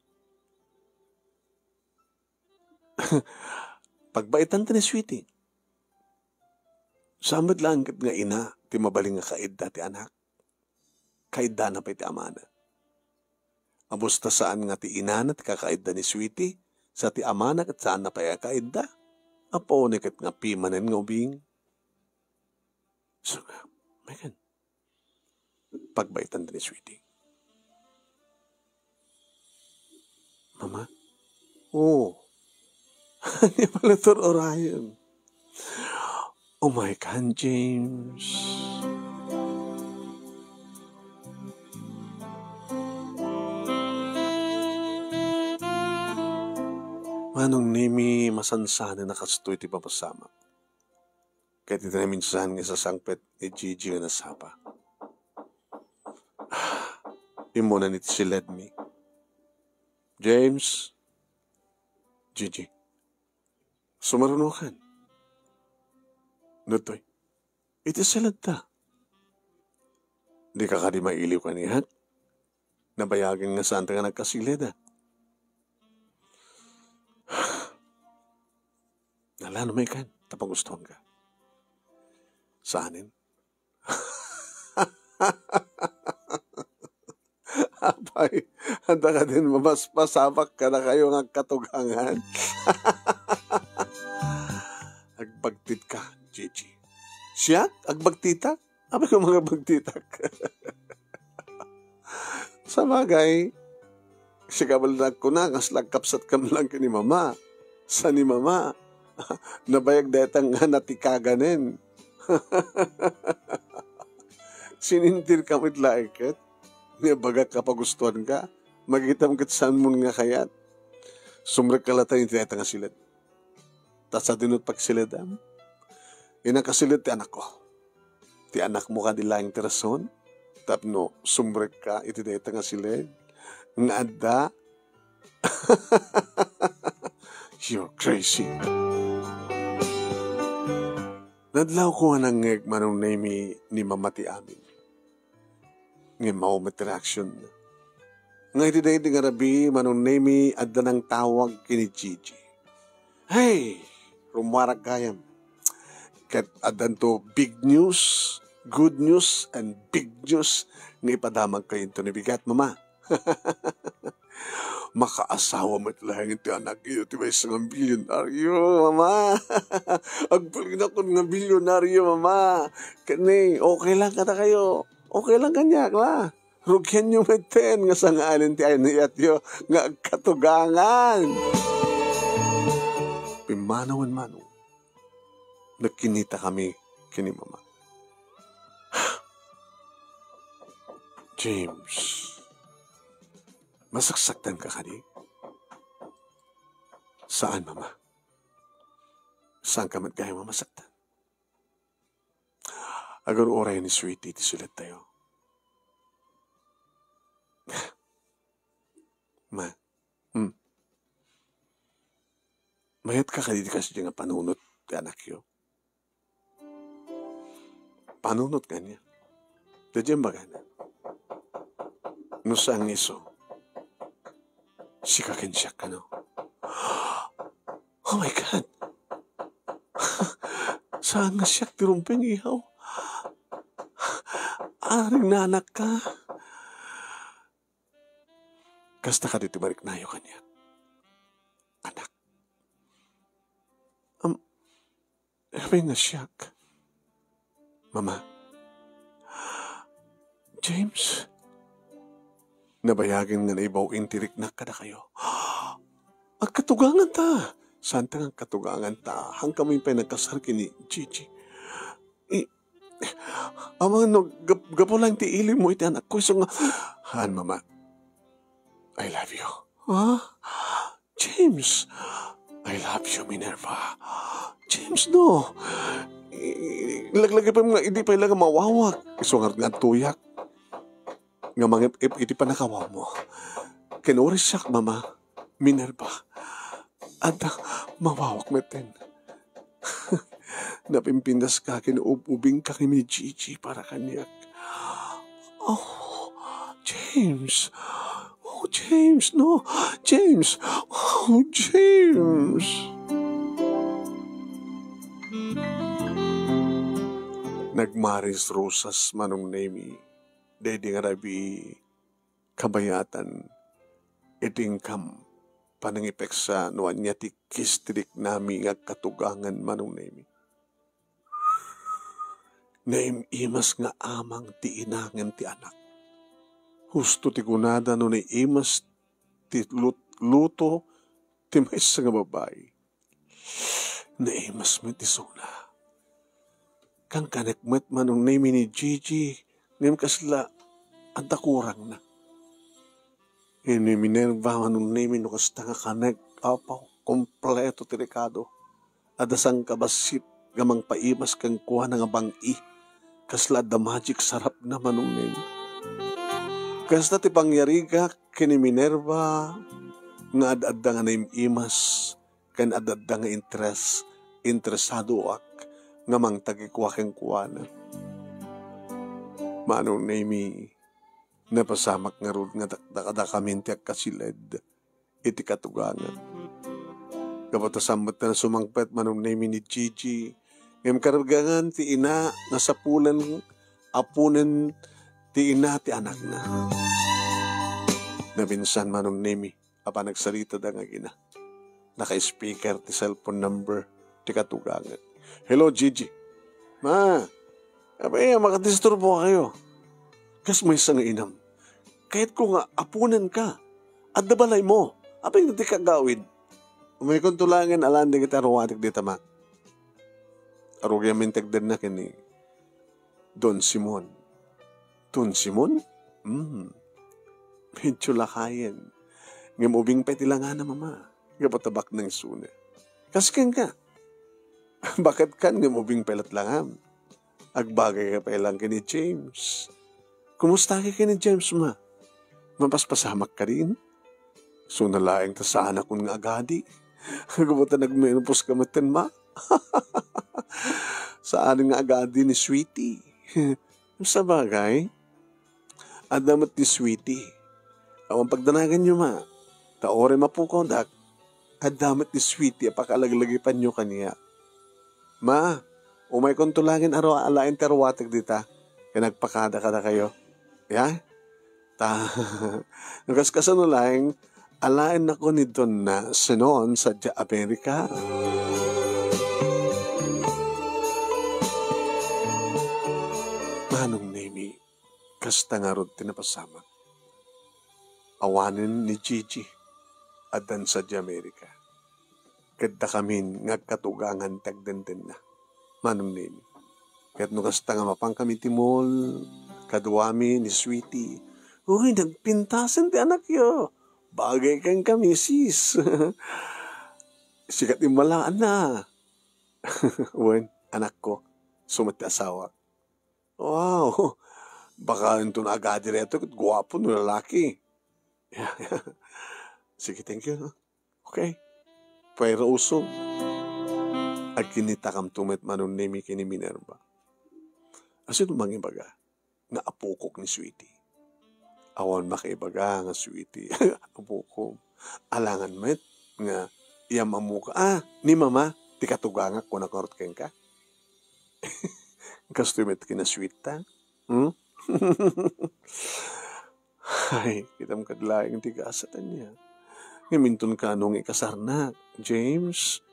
"Pagbaitan ta ni Sweetie. Saan met laeng ket nga ina ti mabalin nga kaidda ti anak. Kaiddana pay ti amana. Abusta saan nga ti inana ti kakaidda ni Sweetie, sa ti amana ket saanna pay a kaidda. Apo ni ket nga pimanen nga ubing." "Saan nga, Megan?" "Pagbaitan ta ni Sweetie." "Mama?" "Oo." Ania pay latta urayen? "Umaykan, James." Manong Nemi, masansanen a kastoy ti papasamak. Ket iti naminsan nga isasangpet ni Gigi nga nasapa, immuna iti siledmi. "James, Gigi, sumarunokan. Ditoy, iti siledta. Dika kadi mailiw kaniak? Nabayagen nga saanta nga nagkasiled, a." "Ala, no, Megan, ta pagustuanka." "Saanen?" "Apay, adda kadin mapaspasamak kadakayo nga agkatugangan?" "Agbagtitka, Gigi." "Siak? Agbagtitak? Apay nga mangabagtitak?" "Sabagay, sika met la agkuna, kasla agkapsatkam laeng ken ni Mama. Sa ni Mama, nabayag dayta nga natikaganen." "Sinindirka met laeng ket. Nga ibagak a pagustuanka, makitam ket saanmon nga kayat. Sumrekka latta iti dayta nga siled. Ta sadino ti pagsiledam, inakasiled ti anakko. Ti anakmo kadi laeng ti rason tapno sumrekka iti dayta nga siled nga adda." "You're crazy." Nadlawko a nangngeg, Manong Nemi, ni Mama ti amin. Ngem mao met ti reaksion. Nga iti daydi nga rabii, Manong Nemi, adda nangtawag ken ni Gigi. Hey, rummuarak gayam. Ket addanto big news, good news, and big news nga ipadamagkayo inton bigat, Mama. Makaasawa met laeng ti anakyo ti maysa nga milyonaryo, Mama. Agbalinakon nga milyonaryo, Mama. Ket ni, okay lang kadakayo. Okay lang kaniak la. Rugianyo metten nga sangalen ti aynayatyo nga agkatugangan. Pimmanawen, Manong, nagkinitakami ken ni Mama. "James, masaksaktanka kadi?" "Saan, Mama?" "Saanka met gayam a masaktan? Agur-uray ni Sweetie ti siledtayo." "Ma, hmm. Mayatka kadi ti kasdi nga panunot ti anakyo?" "Panunot nga ania?" Daydiay imbagana. No saan nga isu, sika ken siak kano. Oh my God! Saan nga siak ti rumbeng, ihaw? Aring naanakka. Kasta kadi ti mariknayo kaniak, anak. Am, apay nga siak? Mama. James. Nabayagen nga naibaw-in ti riknak kadakayo. Agkatuganganta. Saanta nga agkatuganganta. Haan kami pay nagkasar ken ni Gigi. I-, Amangan no gap-, gapu laeng ti ilinmo iti anakko, isu nga, haan, Mama. I love you. Ha? James! I love you, Minerva. James, no! I-, laglagipem nga idi pay la nga mawawak. Isu nga adtoyak nga mangip-ip iti pannakawawmo. Kinuri siak, Mama. Minerva. Adda, mawawak metten. Napimpindaska ken ub-ubingka ken ni Gigi para kaniak. Oh, James. Oh, James, no. James. Oh, James. Nagmaris-rusas Manong Nemi daydi nga rabii kabayatan. Idi inkam panangipeksa no ania ti kis ti riknami nga agkatugangan, Manong Nemi. Naim-imas nga amang ti ina ngem ti anak. Husto ti kunada no naimas ti lut-, luto ti maysa nga babai. Naimas met isuna. Kankanek met Manong Nemi ni Gigi, ngem kasla adda kurangna. Ni Minerva, Manong Nemi, no kasta nga kanek, apo, kompleto ti rekado. Adda sangkabassit nga mangpaimas kenkuana nga bang-i. Kasla adda magic sarapna, Manong Nemi. Kasta ti pangyarigak ken ni Minerva nga ad-adda nga naim-imas ken ad-adda nga interes, interesadoak nga mangtagikua kenkuana. Manong Nemi, napasamak ngarud nga dakdakadakamin ti agkasiled iti katugangan. Gapu ta saan met nga sumangpet Manong Nemi ni Gigi, ngem karegangan ti ina nga sapulen, apunen ti ina ti anakna. Naminsan Manong Nemi, a panagsaritada nga agina. Naka-speaker ti cellphone number ti katugangan. "Hello, Gigi." "Ma, apay a makadisturbokayo? Kas maysa nga inam. Kayatko nga aponenka. Adda balaymo. Apay nga dika agawid?" "Umaykonto laengen alaen dagiti aruatek dita, Ma." Arugi amin ti agdanna ken ni Don Simon. "Don Simon? Hmm. Medyo lakayen. Ngem ubing pay ti langana, Mama. Gapu ta baknang isuna. Kas kenka. Baket kan ngem ubing pay lat langam. Agbagayka pay lang ken ni James. Kumusta ka ken ni James, Ma? Mapaspasamak kadin? Isuna laeng ta saanakon nga agadi. Gapu ta nagmenopause ka metten, Ma." "Saan nga agadi ni Sweetie?" "Sabagay, adda met ni Sweetie. Awan pagdanaganyo, Ma. Ta uray mapukawdak, adda met ni Sweetie a pakalaglagipanyo kaniak. Ma, umaykonto laengen aru-, alaen ti aruatek dita, ken agpakada kadakayo. Ya? Ta, no kaskasano laeng, alaennako ni Donna Sinon sadiay Amerika." Manong Nemi, kasta ngarud ti napasamak. Awanen ni Gigi, addan sadiay Amerika. Ket dakamin nga agkatugangan ti agdendenna, Manong Nemi. Ket no kasta nga mapankami ti mall, kaduami ni Sweetie. "Uy, nagpintasen ti anakyo. Bagay kenka, misis." "Sika ti immalaanna." "Wen, anakko. Isu met ti asawak." "Wow! Baka inton agadi daytoy ket guapo no lalaki." "Sige, thank you, no? Okay. Pwera usog." Agkinnitakamto met Manong Nemi ken ni Minerva. Asino mangibaga? nga apokok ni Sweetie. Awan makaibaga nga Sweetie, apokok. Alangan met nga iyam-ammoka. Ah, ni Mama, ti katugangak, kunak ngarud kenka. Kastoy met kinasweet ta. Hmm? Ay, kitam kad laeng ti gasat ania. Ngem inton kano nga ikasarnak, James?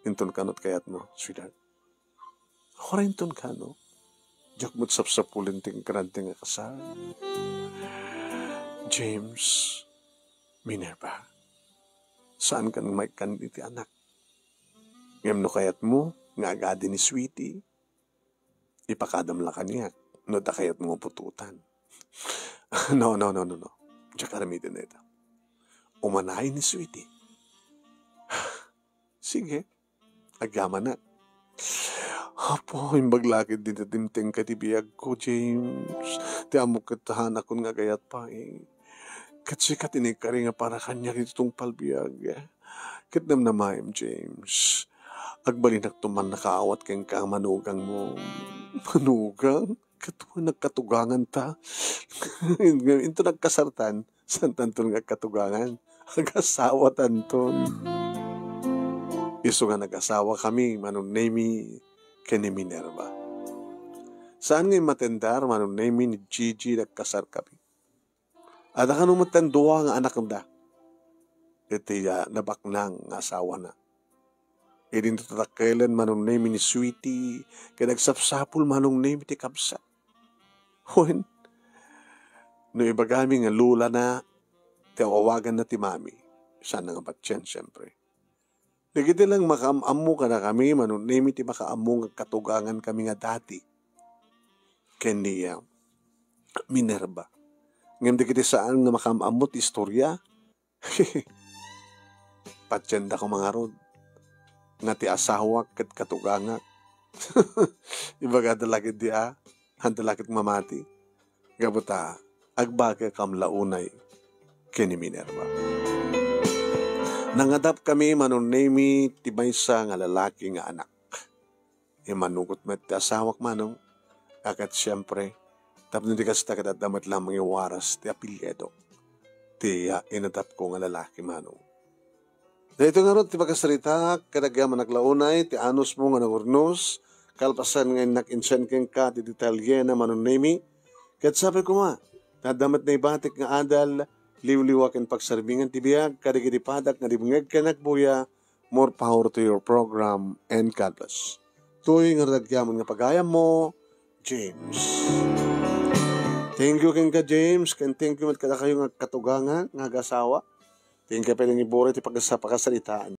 Inton kano ti kayatmo, sweetheart? Awaray inton kano. Diak met sapsapulen ti ingrante nga kasar. James, Minerva, saankan nga maikkan iti anak. Ngem no kayatmo nga agadi ni Sweetie, ipakadam la kaniak no adda kayatmo nga putotan. No, no, no, no, no. Diak aramiden dayta. Umanayen ni Sweetie. Sige, agyamanak. Apo, imbag la ket ti dimtengka iti biagko, James. Ti ammok ket hanakon nga agayat pay. Ket sika ti naikari nga para kaniak iti tungpal biag. Ket namnamaem, James. Agbalinakto man nakaawat kenka a manugangmo. Manugang? Ket wen, nagkatuganganta. Inton nagkasartan, saantanton nga agkatugangan. Agasawatanton. Isu nga nagasawakami, Manong Nemy ken ni Minerva. Saan nga immatendar, Manong Nemy, ni Gigi, nagkasarkami. Adda kano metten dua nga anakda iti, ah, nabaknang nga asawana. Idinto ti dakkelen, Manong Nemy, ni Sweetie, ket agsapsapul, Manong Nemy, ti kabsat. Wen, no ibagami nga lolana ti awawaganna ti mami, saan nga patien, siempre. Dagiti lang makaam-ammo kadakami, Manong Nemy, ti makaammo nga agkatugangankami nga dati ken ni, ah, Minerva. Ngem dagiti saan nga makaam-ammo ti istorya, patienda koma ngarud nga ti asawak ket katugangak. Ibagada la ketdi a, haan da la ket mamati. Gapu ta, agbagakam la unay ken ni Minerva. Nangadapkami, Manong Nemy, ti maysa nga lalaki nga anak. Immanugot met ti asawak, Manong, a ket siempre, tapno di kasta ket adda met lamang iwaras ti apelyido ti, ah, inadapko nga lalaki, Manong. Daytoy ngarud ti pakasaritaak, ket agyamanak la unay ti anusmo nga nangurnos, kalpasan nga innak insend kenka ti detalyena, Manong Nemy. Ket sapay koma, ta adda met naibatik nga adal, liwliwa ken pagsarbingan ti biag kadagiti padak nga dimngeg ken agbuya. More power to your program, and God bless. Toy nga agyamanak nga pagayammo, James. Thank you kenka, James, ken thank you met kadakayo nga katugangan nga agasawa. Thank you pay nga iburay ti pagsa-, pakasaritaan.